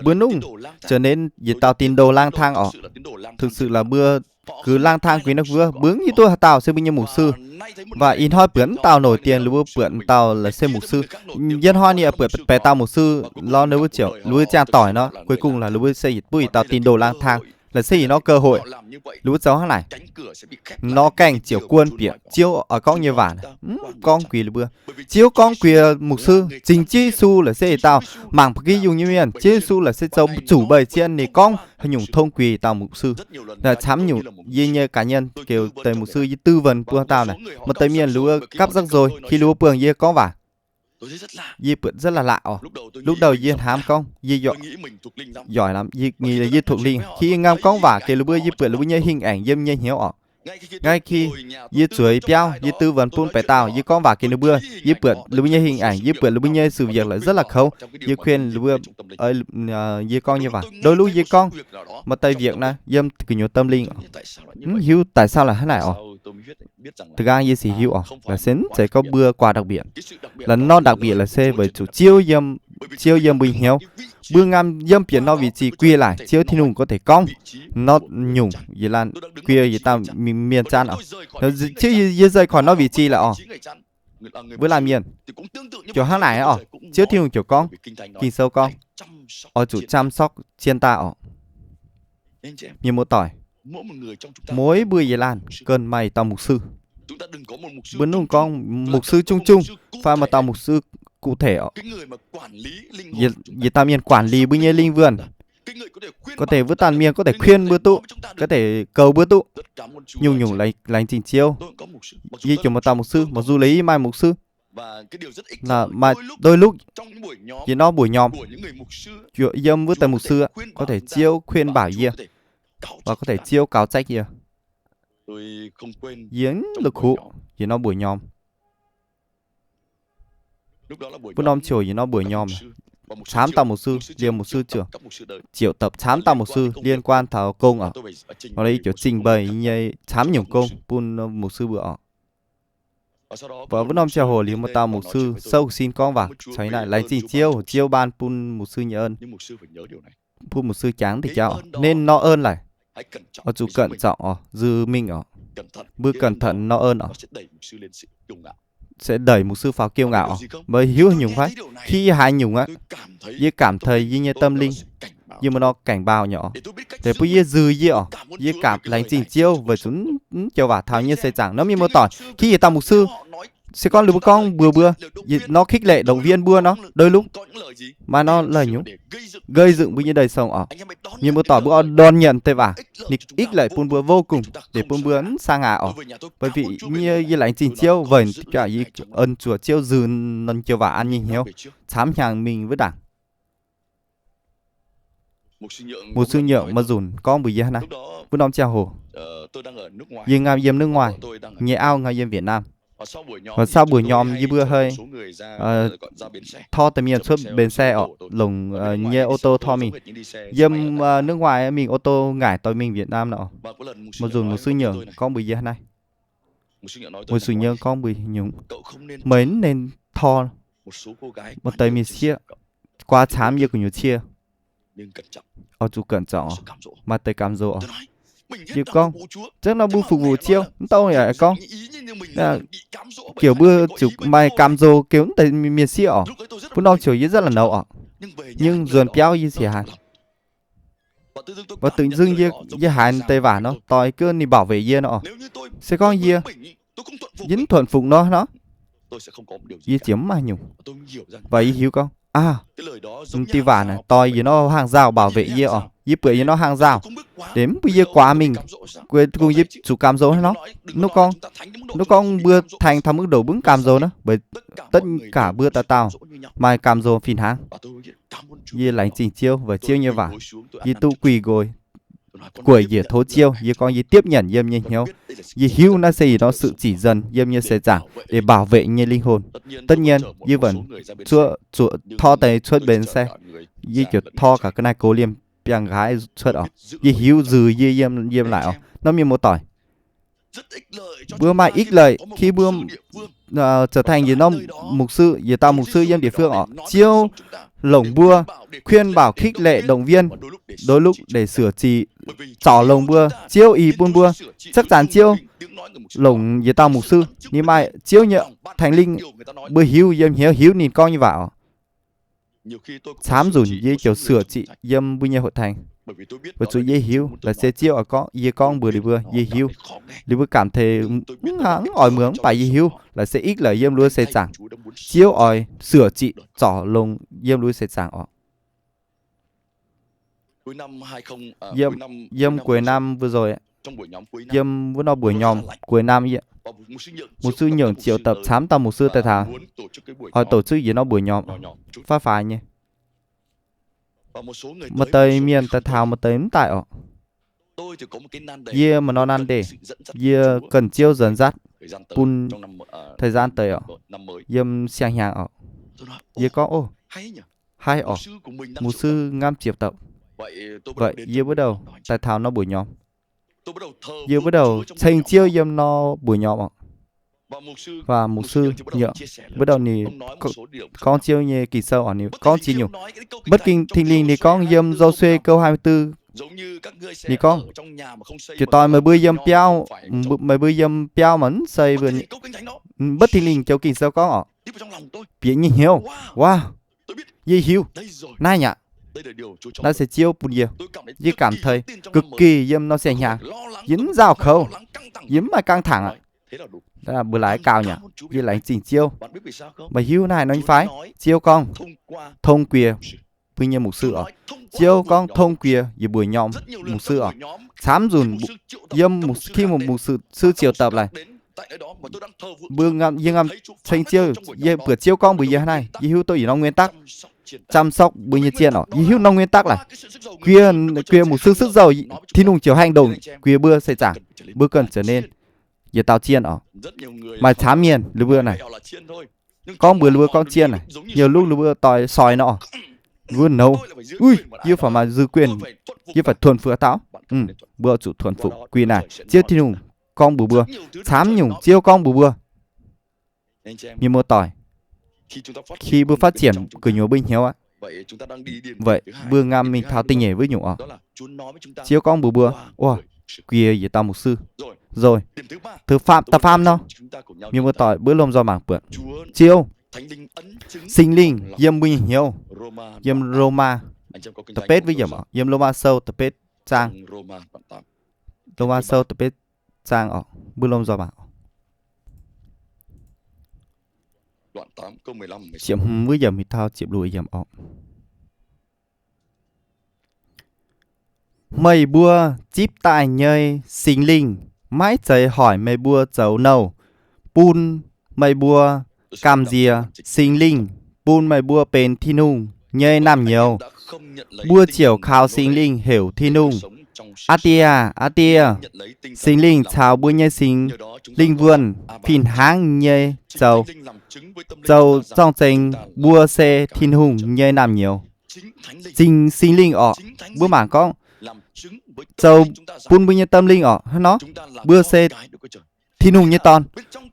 Mbuo nungc za'gengh yietc dauh tín đồ lang thang orqc. Thực sự là mbuo gux lang thang gux naaiv wuov, mbuo mv hiuv duqv haaix dauh se mbuo nyei mục sư. Và ih hnoi buatc mv dauh nổi tiếng, ninh mbuo buatc dauh là se mục sư. Yie hnoi ninh buatc baeqc dauh mục sư lorz ninh mbuo ziouc, ninh mbuo ziangh doic nor, cuối cùng là ninh mbuo se yietc buov yietc dauh tín đồ lang thang, là se ih hnoi cơ hội. Ninh mbuo zoux hnangv naaic, nor gaengh ziouc guôn bieqc Ziouv oix gorngv nyei waac, mv gorngv guix ninh mbuo. Ziouv gorngv guix mục sư, zingh Ziouv Yesu là se yietc dauh mangc ba'gi yungh nyei mienh. Ziouv Yesu là se zoux zuqc mbeix zien ninh gorngv haaix nyungc thông qua dauh mục sư. Camv nyungc yie nyei cá nhân geux deix mục sư yie tư vấn bun dauh naaic, maaih deix mienh ninh mbuo gapv zaqv nzoi khi ninh mbuo buangh yie gorngv waac. Yie buatc rất là lạ orqc. Lúc đầu yie hnamv gorngv yie giỏi lắm, yie nghĩ là yie thuộc linh. Khi yie ngam gorngv waac geux ninh mbuo, yie buatc ninh mbuo nyei hình ảnh yiem yie nyei hnyouv orqc. Ngay khi yie zueiz biauv, yie tư vấn bun baeqc dauh, yie gorngv waac geux ninh mbuo, yie buatc ninh mbuo nyei hình ảnh, yie buatc ninh mbuo nyei sự việc là rất là xấu. Yie khuyên ninh mbuo, yie gorngv nyei waac, đôi lúc yie gorngv maaih deix việc naaiv yiem gu'nyuoz tâm linh orqc. Mv hiuv tại sao là hnangv naaic orqc. Da'nqaang yie sienx hiuv orqc, là se mv zeiz gorngv mbuo quà đặc biệt. Là nor đặc biệt là se weic zuqc Ziouv yiem, Ziouv yiem mbuo hnyouv. Mbuo ngam yiem bieqc nor vị trí gui laic, Ziouv Tin-Hungh có thể gorngv nor nyungc yie laanh gui yietc dauh mienh zanc orqc. Ziouv yie rời khỏi nor vị trí laic orqc. Wuov laanh mienh ziouc hnangv naaic orqc. Ziouv Tin-Hungh ziouc gorngv, Ging-Sou gorngv, oix zuqc chăm sóc chiên ta orqc. Mienh muoz-doic, mỗi mbuo yie laanh cần may dauh mục sư. Mbuo nungc gorngv mục sư chung chung, fai maaih dauh mục sư cụ thể orqc. Yietc dauh mienh quản lý mbuo nyei linh vườn. Có thể wuov dauh mienh có thể khuyên mbuo duqv, có thể cầu mbuo duqv. Nyungc-nyungc laengz zingh Ziouv, yie ziouc maaih dauh mục sư, mặc dù là yie maaih mục sư. Maaih đôi lúc yie nor mbuoqc nhom, yiem wuov deix mục sư có thể Ziouv khuyên bảo yie, và có thể Ziouv cáo trách yie. Yie la'kuqv yie nor mbuoqc nhom. Wuov norm ziouc yie nor mbuoqc nhom, camv dauh mục sư, liemh mục sư trưởng, triệu tập camv dauh mục sư liên quan taux công orqc. Hnangv naaic yie ziouc trình bày nyei camv nyungc công bun mục sư mbuo orqc. Và wuov norm ziangh hoc liuz maaih dauh mục sư sâu xin gorngv waac caux yie naaic laengz zingh Ziouv, Ziouv ban bun mục sư nyei ơn. Bun mục sư jangx deix jauv nên nor ơn laic, oix zuqc cẩn trọng orqc, dư mingh orqc. Mbuo cẩn thận nor ơn orqc, sẽ đẩy mục sư vào kiêu ngạo orqc. Mbuo hiuv nyungc fai? Khi yie haiz nyungc aqv, yie cảm thấy yie nyei tâm linh, yie mbuo nor cảnh báo nyei orqc, để bun yie dư yie orqc, yie cảm laengz zingh Ziouv weic zuqc mv joux waac taux yie nyei seix zaangc nor. Mienh muoz-doic, khi yietc dauh mục sư se gorngv ninh mbuo gorngv mbuox mbuo, nor khích lệ động viên mbuo nor, đôi lúc maaih nor la'nyungc gây dựng mbuo nyei đời sống orqc. Mienh muoz-doic, mbuo oix đón nhận deix waac, ninh ích lợi bun mbuo vô cùng, để bun mbuo mv sa ngã orqc. Bởi vì yie, yie laengz zingh Ziouv weic yie ơn zuoqc Ziouv dư ninh joux waac an nyei hnyouv camv hnyangx mingh wuov ndaangc. Mục sư Nhượng maaih nzunc gorngv mbuox yie hnangv naaiv, wuov norm ziangh hoc yie ngam yiem nước ngoài, nyei auv ngam yiem Việt Nam. Và sau buổi nhóm yie mbuo hơi thov deix mienh cuotv bến xe orqc, longc nyei ô tô thov mingh. Yiem nước ngoài mingh ô tô ngải doix mingh Việt Nam nor. Maaih nzunc mục sư Nhượng gorngv mbuox yie hnangv naaiv. Mục sư Nhượng gorngv mbuox yie nyungc, meih mv nên thov maaih deix mienh sieqv, guaax camv yie gu'nyuoz cie. Oix zuqc cẩn trọng, maaih deix cảm dỗ orqc. Yie gorngv, zengv nor mbuo phục vụ Ziouv, mv dauh yaac gorngv, kiểu mbuo zuqc maaih cảm dỗ kiểu mv deix mienh sieqv orqc. Wuov norm ziouc yie rất là nổ orqc. Nhưng nzuonx biauv yie sienx haic. Và tự dưng yie haiz deix waac nor, doix gouv ninh bảo vệ yie nor orqc. Se gorngv yie, yie mv thuận phục nor nor, yie ziouc mv maaih nyungc. Và yie hiuv gorngv, aa, deix waac naaic doix yie nor hàng rào bảo vệ yie orqc. Yie buatc yie nor hàng rào, deix mv bun yie guaax mingh, cuối cùng yie zuqc cảm dỗ nor. Hnangv gorngv, hnangv gorngv mbuo thành taux mức độ mbuo mv cảm dỗ nor, bởi tất cả mbuo dauh dauh maaih cảm dỗ fih hnangv. Yie laengz zingh Ziouv weic Ziouv nyei waac. Yie duqv quỳ gối, quẩy njiec tov Ziouv, yie gorngv yie tiếp nhận yiem nyei hnyouv. Yie hiuv naaiv se ih nor sự chỉ dẫn yiem nyei seix zaangc để bảo vệ nyei linh hồn. Tất nhiên, yie vẫn zuoqc, zuoqc thov deix cuotv bến xe. Yie ziouc thov gaax ga'naaiv gox liemh biangh nqaaix cuotv orqc. Yie hiuv dư yie yiem, yiem laaic orqc. Nor mienh muoz-doic, mbuo maaih ích lợi khi mbuo trở thành yietc norm mục sư, yietc dauh mục sư yiem địa phương orqc. Ziouv longc mbuo khuyên bảo, khích lệ, động viên, đôi lúc để sửa trị, zorc longc mbuo. Ziouv ih bun mbuo, chắc chắn Ziouv longc yietc dauh mục sư, ninh maaih Ziouv nyei Thánh Linh, mbuo hiuv, yiem hnyouv hiuv ninh gorngv nyei waac orqc. Camv nzunc yie ziouc sửa trị yiem mbuo nyei hội thánh, weic zuqc yie hiuv laaix se Ziouv oix gorngv, yie gorngv mbuox ninh mbuo, yie hiuv. Ninh mbuo cảm thấy mv oix muangx, mv baac yie hiuv laaix se ích lợi yiem lui se zaangc. Ziouv oix sửa trị, zorc longc yiem lui se zaangc orqc. Yiem, yiem cuối năm vừa rồi, yiem wuov norm buổi nhóm cuối năm, mục sư Nhượng triệu tập camv dauh mục sư daaih taux, oix tổ chức yietc norm buổi nhóm, phát phái nyei. Maaih deix mienh daaih taux, maaih deix mv daaih orqc. Yie maaih norm nan deix, yie cần Ziouv dẫn dắt bun thời gian deix orqc, yiem siang-hnyangx orqc. Yie gorngv, ov, haiz orqc, mục sư ngắm triệu tập. Vậy yie bắt đầu daaih taux norm buổi nhóm. Yie bắt đầu ceng Ziouv yiem norm buổi nhóm orqc. Và mục sư Nhượng bắt đầu ninh gorngv Ziouv nyei Ging-Sou orqc, ninh gorngv ziex nyungc. Bất Thinh Linh ninh gorngv yiem Giô-suê câu hai mươi tư, ninh gorngv, jiex doix meih mbuo yiem biauv, meih mbuo yiem biauv mv sei, Bất Thinh Linh joux Ging-Sou gorngv orqc, bieqc nyei hnyouv. Waac, yie hiuv, naaiv aqv, naaiv se Ziouv bun yie. Yie cảm thấy cực kỳ yiem norm siang-hnyangx, yie mv nzauh kouv, yie mv maaih căng thẳng aqv. Mbuo laengz gau nyei, yie laengz zingh Ziouv. Meih hiuv naaiv haaix nor nyei fai? Ziouv gorngv, thông qua mbuo nyei mục sư orqc. Ziouv gorngv thông qua yie mbuo nyei mục sư orqc. Camv nzunc yiem khi một mục sư triệu tập laaix, mbuo, yie ngam ceng Ziouv, yie buatc Ziouv gorngv mbuox yie hnangv naaiv, yie hiuv duqv yietc norm nguyên tắc chăm sóc mbuo nyei zienh orqc. Yie hiuv norm nguyên tắc laaix, quiê, quiê mục sư xức dầu, Tin-Hungh ziouc hành động, quiê mbuo se zaangc, mbuo cần trở nên yietc dauh zienh orqc. Maaih camv mienh ninh mbuo naaic gorngv mbuox ninh mbuo gorngv zienh naaic, nhiều lúc ninh mbuo doix soi nor, ninh mbuo nouz, ui, yie phải mà giữ quyền, yie phải thuần phục tao. Mbuo zuqc thuần phục quyền naaic Ziouv Tin-Hungh gorngv mbuox mbuo, camv nyungc Ziouv gorngv mbuox mbuo. Mienh muoz-doic, khi mbuo phát triển gu'nyuoz mbuo hnyouv aqv, vậy mbuo ngam mingh taux da'nyeic wuov nyungc orqc. Ziouv gorngv mbuox mbuo, ov, quiê yietc dauh mục sư. Rồi, thứ ba, da'faam nor, mienh muoz-doic, mbuo lomh nzoih mangc buatc Ziouv Singx Lingh yiem mbuo nyei hnyouv. Yiem Roma da'betv wuov yiemc, yiem Roma Sou da'betv zaang, Roma Sou da'betv zaang orqc, mbuo lomh nzoih mangc. Ziepc hmz wuov yiemc mingh taux ziepc luoqc yiemc orqc. Meih mbuo zipv daaih nyei Singx Lingh maiv zeiz hoic meih mbuo zoux nouh, bun meih mbuo gamh nziex Singx Lingh bun meih mbuo benx Tin-Hungh nyei naamh nyouz. Mbuo ziouc kaux Singx Lingh heuc Tin-Hungh, Aa Die aah! Aa Die! Singx Lingh caux mbuo nyei Singx Lingh wuonh fih hnangv nyei zoux, zoux zorng-zengx mbuo se Tin-Hungh nyei naamh nyouz. Singx, Singx Lingh orqc, mbuo mangc gorngv, zoux bun mbuo nyei tâm linh orqc, hnangv nor, mbuo se Tin-Hungh nyei dorn.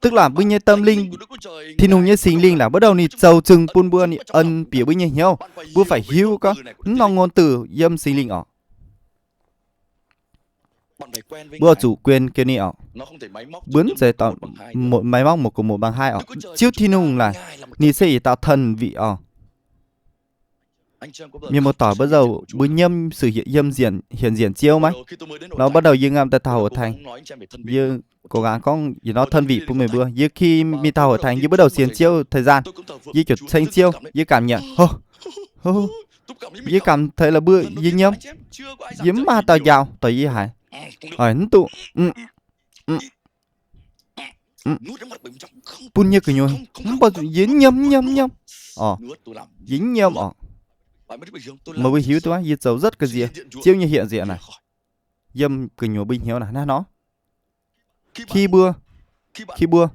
Tức là mbuo nyei tâm linh, Tin-Hungh nyei Singx Lingh là bắt đầu ninh zoux zøng bun mbuo, ninh ân bieqc mbuo nyei hnyouv. Mbuo phải hiuv gorngv mv norm ngôn từ yiem Singx Lingh orqc. Mbuo zuqc quyền kieu ninh orqc. Mbuo mv zeiz máy móc một cộng một bằng hai orqc. Ziouv Tin-Hungh là ninh se yietc dauh thần vị orqc. Mienh muoz-doic, bắt đầu mbuo nyiemv sự hiện, yiem, hiển diện Ziouv maiv? Nor bắt đầu yie ngam daaih taux hội thánh, yie cố gắng gorngv yietc norm thần vị bun meih mbuo. Yie khi mingh taux hội thánh, yie bắt đầu sienx Ziouv thời gian, yie ziouc ceng Ziouv, yie cảm nhận, hô, hô, yie cảm thấy là mbuo, yie nyiemv, yie mv maaih dauh njaaux doix yie haiz. Mv duqv, bun nyei gu'nyuoz, mv baac yie nyiemv, nyiemv, nyiemv. Orqc, yie nyiemv orqc. Meih mbuo hiuv duqv, yie zoux rất cần Ziouv, Ziouv nyei hiện diện naaic yiem gu'nyuoz mbuo hnyouv naaic hnangv nor. Khi mbuo, khi mbuo,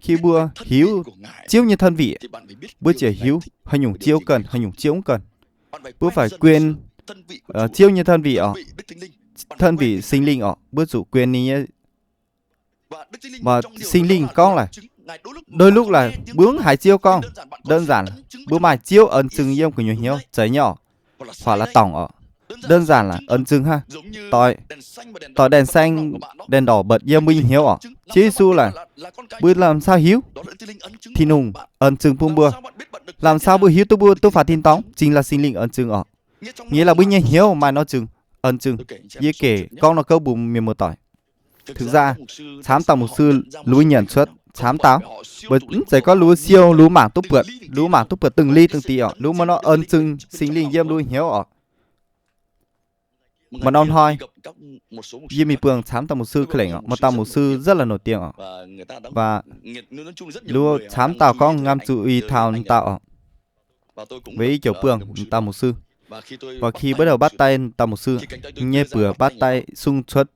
khi mbuo hiuv Ziouv nyei thần vị, mbuo ziouc hiuv haaix nyungc Ziouv cần, haaix nyungc Ziouv mv cần. Mbuo phải quyền, ờ, Ziouv nyei thần vị orqc, thần vị Singx Lingh orqc, mbuo zuqc quyền ninh nyei. Và Singx Lingh gorngv laic, Đôi lúc là mbuo mv haiz Ziouv gorngv, đơn giản mbuo maaih Ziouv ân zưng yiem gu'nyuoz hnyouv, zeiz nyei orqc. Hoặc là tổng orqc. Đơn giản là ân zưng hnangv doix đèn xanh, đèn đỏ bật yiem mbuo nyei hnyouv orqc. Ziouv Yesu là mbuo làm sao hiuv Tin-Hungh ân zưng bun mbuo. Làm sao mbuo hiuv duqv mbuo duqv phải tin tóng chính là Singx Lingh ân zưng orqc. Nghĩa là mbuo nyei hnyouv maaih norm zưng, ân zưng. Yie geh gorngv norm gouv mbuo mienh muoz-doic. Thực ra camv dauh mục sư lui nhận xuất camv dauh, mbuo mv zeiz gorngv lui siou lui mangc duqv buatc, lui mangc duqv buatc từng ly từng tí orqc, lui maaih norm ân zưng Singx Lingh yiem lui hnyouv orqc. Maaih norm hnoi yie mingh buangh camv dauh mục sư ka'lengc orqc, maaih dauh mục sư rất là nổi tiếng orqc. Và lui camv dauh gorngv ngam zuqc i taux dauh orqc. Với yie ziouc buangh dauh mục sư. Và khi bắt đầu bắt tay dauh mục sư, nyei bưởi bắt tay sung xuất,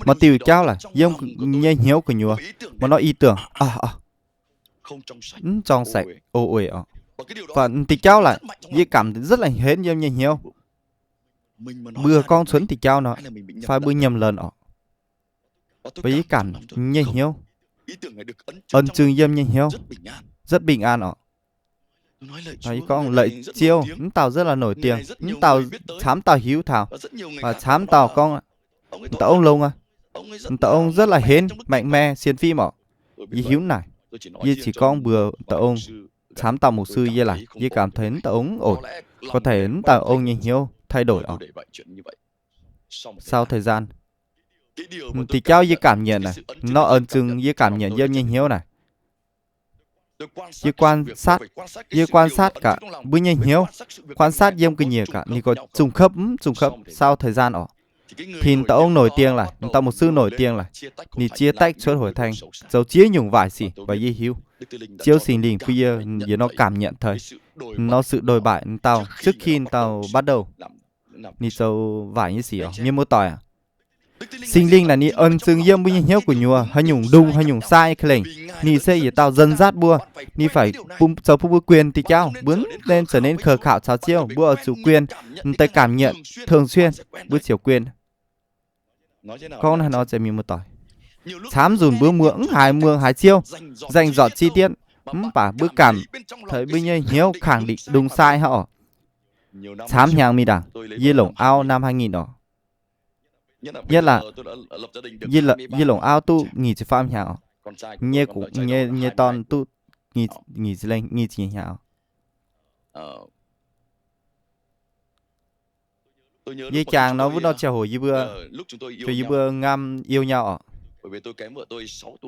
maaih diuh jauv laic yiem nyei hnyouv gu'nyuoz, maaih norm ý tưởng, mv trong sạch, ô uể orqc. Và diuh jauv laic yie cảm rất là hến yiem nyei hnyouv. Mbuo gorngv cuotv diuh jauv nor, fai mbuo nhầm lầm orqc. Và yie cảm nyei hnyouv, ân zưng yiem nyei hnyouv rất bình an orqc. Yie gorngv lạy Ziouv, mv dauh rất là nổi tiếng, mv dauh camv dauh hiuv taux, và camv dauh gorngv, dauh ong longx aqv, dauh ong rất là hến, mạnh mẽ, siêng phim orqc. Yie hiuv naaic, yie chỉ gorngv mbuox dauh ong, camv dauh mục sư yie laic, yie cảm thấy dauh ong ổn, có thể dauh ong nyei hnyouv thay đổi orqc. Sau thời gian, diuh jauv yie cảm nhận naaic, norm ân zưng yie cảm nhận yiem nyei hnyouv naaic, yie quan sát, yie quan sát cả mbuo nyei hnyouv, quan sát yiem ga'nyiec gaax ninh có trung cấp mv trung cấp sau thời gian orqc. Tin dauh ong nổi tiếng laic, dauh mục sư nổi tiếng laic, ninh chia tách chuốt hội thánh, zoux ziex nyungc waaic sic, và yie hiuv Ziouv Singx Lingh bun yie yietc norm cảm nhận thấy nó sự đổi bại dauh trước khi dauh bắt đầu ninh zoux waaic nyei sic orqc, mienh muoz-doic aac. Singx Lingh naaic ninh ân zưng yiem mbuo nyei hnyouv gu'nyuoz, haaix nyungc ndung haaix nyungc sai ka'lengc, ninh se yietc dauh dân dắt mbuo, ninh phải bun, zoux bun mbuo quyền diuh jauv, mbuo nên trở nên khờ khạo caux Ziouv, mbuo oix zuqc quyền, mv deix cảm nhận thường xuyên, mbuo ziouc quyền. Gorngv naaiv nor, mienh muoz-doic, camv nzunc mbuo muoz mv haiz muoz haiz Ziouv, danh dọn chi tiết, mv baac mbuo cảm thấy mbuo nyei hnyouv khẳng định đúng sai haic orqc. Camv hnyangx mingh ndaangc, yie longc auv năm hai nghìn orqc. Nhất là yie longc auv duqv nyic ziepc faam hnyangx orqc. Nyei, nyei dorn duqv nyic, nyic ziepc lengh, nyic ziepc nyeic hnyangx orqc. Yie jangx nor wuov norm ziangh hoc yie mbuo, yie mbuo ngam iu nyau orqc.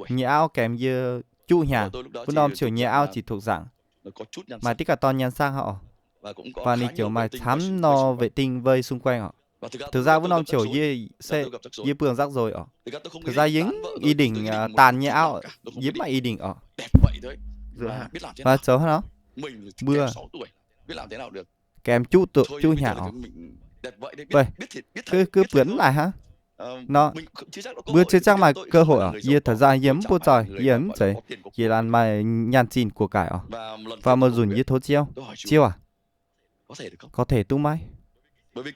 Nyei auv kèm yie juqv hnyangx. Wuov norm ziouc nyei auv ziqc thục giảng, maaih diqv gaax dorn nyanc sangv haic orqc. Và ninh ziouc maaih camv norm vệ tinh vây xung quanh orqc. Thực ra wuov norm ziouc yie se, yie buangh rắc rối orqc. Thực ra yie mv ý định tàn nyei auv, yie mv maaih ý định orqc. Và zoux haaix nor, mbuo kèm juqv, juqv hnyangx orqc. Kuv buonc mv laaic hnangv nor, mbuo chưa chắc maaih cơ hội orqc. Yie thời gian yie mv buov zoih, yie mv zeiz, yie laanh maaih nyaanh zinh của cải orqc. Và một nzunc yie tov Ziouv, Ziouv aac, có thể duqv maiv?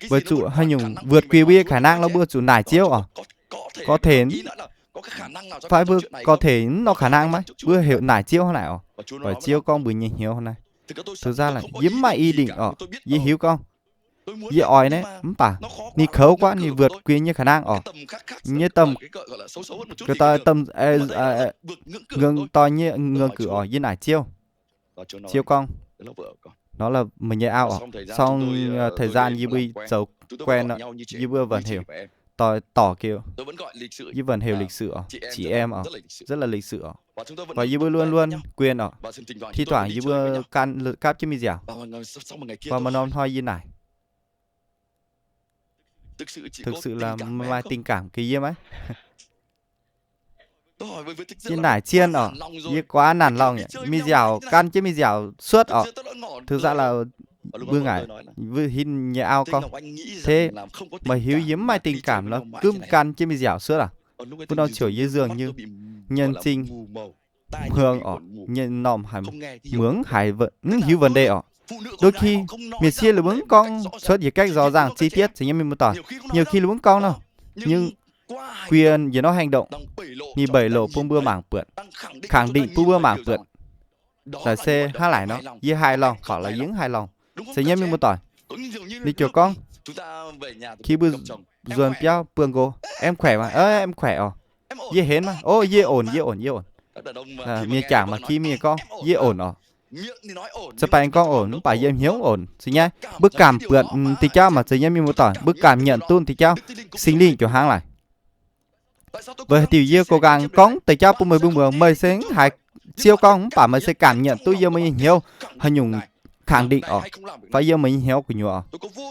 Weic zuqc haaix nyungc vượt quyền mbuo khả năng nor mbuo zuqc naaic Ziouv orqc. Có thể, fai mbuo có thể mv norm khả năng maiv, mbuo heuc naaic Ziouv hnangv naaic orqc. Weic Ziouv gorngv mbuo nyei hnyouv hnangv naaiv. Thực ra là yie mv maaih ý định orqc. Yie hiuv gorngv yie oix naaiv mv baac ninh kouv guaatv, ninh vượt quyền nyei khả năng orqc. Nyei tâm, ngưỡng doix nyei ngưỡng cử orqc, yie naaic Ziouv. Ziouv gorngv, nó là meih nyei auv orqc. Sau thời gian yie mbuo zoux quen, yie mbuo vẫn hiểu, tỏ, tỏ kiểu, yie vẫn hiểu lịch sự orqc, chị em orqc, rất là lịch sự orc. Và yie mbuo luôn luôn quyền orqc. Thi thoảng yie mbuo gan gapv jienv mingh nziaauc. Và maaih norm hnoi yie naaic, thực sự là maaih tình cảm kei yie maiv? Yie naaic zien orqc, yie quá nản lòng, mingh nziaauc gan jienv mingh nziaauc suotv orqc. Thực ra là mbuo ngaih, mbuo hin nyei auv gorngv, thế mày hiếu yie mv maaih tình cảm lorqc, gumv gan jienv mingh nziaauc suotv aqv. Wuov norm ziouc yie dường như nhân sinh muông orqc, nyei norm haic, muông haic, mv hiuv vấn đề orqc. Đôi khi mienh sieqv ninh mbuo mv gorngv cuotv yietc cách rõ ràng chi tiết, caux yiem mienh muoz-doic, nhiều khi ninh mbuo mv gorngv nor, nhưng Quyền yietc norm hành động, ninh mbeix loc bun mbuo mangc buatc, khẳng định bun mbuo mangc buatc. Naaic se hnangv naaic nor, yie hài lòng, baac laaix yie mv hài lòng. Zeiz nyei mienh muoz-doic, ninh ziouc gorngv, khi mbuo nzuonx biauv buangh nqox, em khỏe ma, em khỏe oc. Yie henv maah, ov, yie ổn, yie ổn, yie ổn. Mienh jangc maaih khi mienh gorngv yie ổn oc. Za'gengh gorngv ổn mv baac yiem hnyouv ổn. Zeiz nyei, mbuo cảm buatc diuh jauv maac, zeiz nyei mienh muoz-doic, mbuo cảm nhận duqv diuh jauv, Singx Lingh ziouc hnangv naaic. Weic haaix diuc yie gox nqaang gorngv deix jauv bun meih mbuo muangx, meih se mv haiz Ziouv gorngv mv baac meih se cảm nhận duqv yiem meih nyei hnyouv haaix nyungc khẳng định oc, fai yiem meih nyei hnyouv gu'nyuoz oc.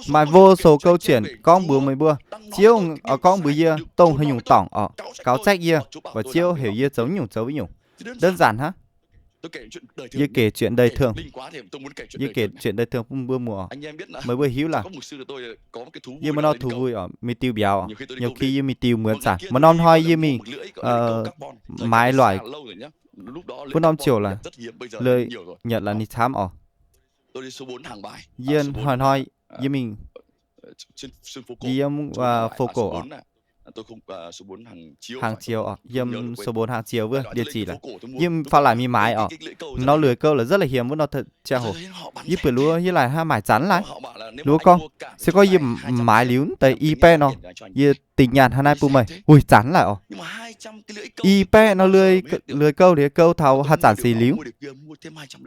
Maaih vô số câu chuyện gorngv mbuox meih mbuo, Ziouv oix gorngv mbuox yie dongh haaix nyungc dorngc oc, gaux zaeqv yie, weic Ziouv heuc yie zoux nyungc zoux nyungc. Đơn giản hả? Yie kể chuyện đời thường. Yie kể chuyện đời thường bun mbuo muangx oc. Meih mbuo hiuv laah. Yie maaih norm thú vui oc, mingh diuh mbiauz oc. Nhiều khi yie mingh diuh muonz zanc, maaih norm hnoi yie mingh maaiz loaic, wuov norm ziouc laaix, lợi nhuận là ninh camv oc. Yie hnoi-hnoi yie mingh, yie yiem phố cổ oc, hàng Diều oc, yiem số bốn hàng Diều wuov địa chỉ laaix. Yie faaux laaic mingh maaiz oc. Norm lười câu là rất là hiếm wuov norm ziangh hoc. Yie buatc luov yie laaic hnangv maaic zanc laaix. Luov gorngv, se gorngv yie maaiz liuz deix i baeqv nor, yie tỉnh nhận hnangv naaiv bun meih. Uix, zanc laaix oc. I baeqv nor, lười câu liuz, câu taux haaix zanc se liuz.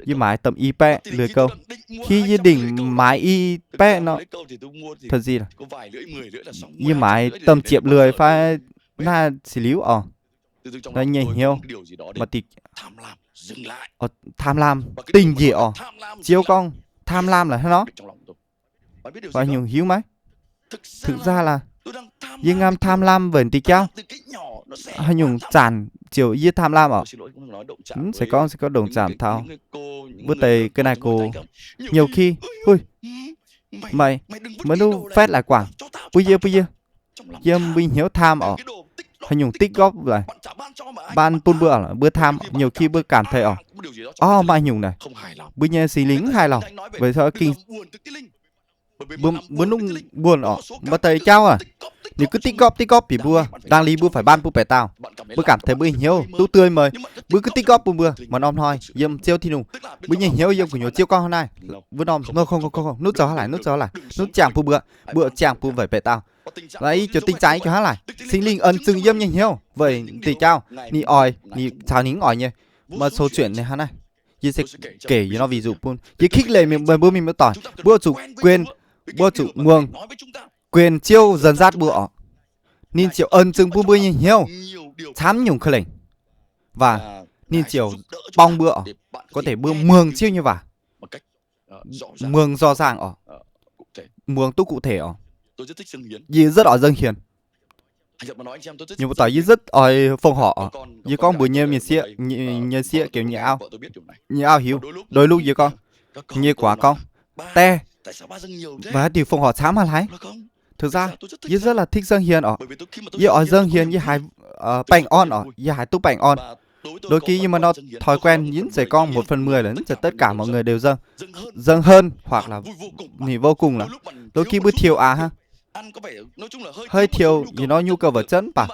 Yie maaiz da'faanh i baeqv lười câu. Khi yie đỉnh maaiz i baeqv nor, yie maaiz da'faanh ziepc lười fai naaiv se liuz oc. Naaiv nyei hnyouv, tham lam, dingh njiec oc. Ziouv gorngv tham lam laaix hnangv nor. Fai nyungc hiuv maiv? Thực ra là yie ngam tham lam weic diuh jauv. Haaix nyungc zanc ziouc yie tham lam oc. Mv zeiz gorngv, se gorngv đồng cảm taux wuov deix ga'naaiv gox, nhiều khi, hui, meih, meih nuv phát lại quảng, bun yie, bun yie, yiem mbuo hnyouv tham oc. Haaix nyungc tích góp laaix, ban bun mbuo, mbuo tham, nhiều khi mbuo cảm thấy oc, orv, maaih nyungc naaic, mbuo nyei Singx Lingh mv hài lòng, weic zuqc mbuo nuv buonc oc, maaih deix jauv aac, ninh gux tích góp, tích góp bieqc mbuo, đang lý mbuo phải ban bun baeqc dauh. Mbuo cảm thấy mbuo hnyouv duqv tươi mới, mbuo gux tích góp bun mbuo. Maaih norm hnoi yiem Ziouv Tin-Hungh, mbuo nyei hnyouv yiem gu'nyuoz Ziouv gorngv hnangv naaiv, wuov norm, nov zoux haaix laaic, nov zoux haaix laaic, nov ziangh bun mbuo, mbuo ziangh bun weic baeqc dauh. Laaix yie ziouc dingh zaaix, yie ziouc hnangv laaic, Singx Lingh ân zưng yiem nyei hnyouv weic diuh jauv ninh oix, ninh caux ninh mv oix nyei. Maaih sou chuyện ninh hnangv naaiv. Yie se geh yie nor ví dụ bun, yie khích lệ meih mbuo mienh muoz-doic, mbuo zuqc quyền, mbuo zuqc muangx quyền Ziouv dẫn dắt mbuo oc. Ninh ziouc ân zưng bun mbuo nyei hnyouv camv nyungc ka'lengc, và ninh ziouc borng mbuo oc, có thể mbuo muangx Ziouv nyei waac, muangx rõ ràng oc, muangx duqv cụ thể oc. Yie rất oix dâng hiến. Mienh muoz-doic, yie rất oix奉họ oc. Yie gorngv mbuox nyei mienh sieqv, nyei sieqv kiểu nyei auv, nyei auv hiuv. Đôi lúc yie gorngv, nyei guax gorngv, Daeh, waac haaix diuc奉họ camv haaix laaic? Thực ra, yie rất là thích dâng hiến oc. Yie oix dâng hiến, yie haiz baengh orn oc, yie haiz duqv baengh orn. Đôi khi yie maaih norm thói quen, yie mv zeiz gorngv một phần mười là mv zeiz tất cả mọi người đều dâng, dâng hơn hoặc là vô cùng lắm. Đôi khi mbuo thiểu aqc hnangv. Hơi thiểu, yie nor nhu cầu vật chất mv baac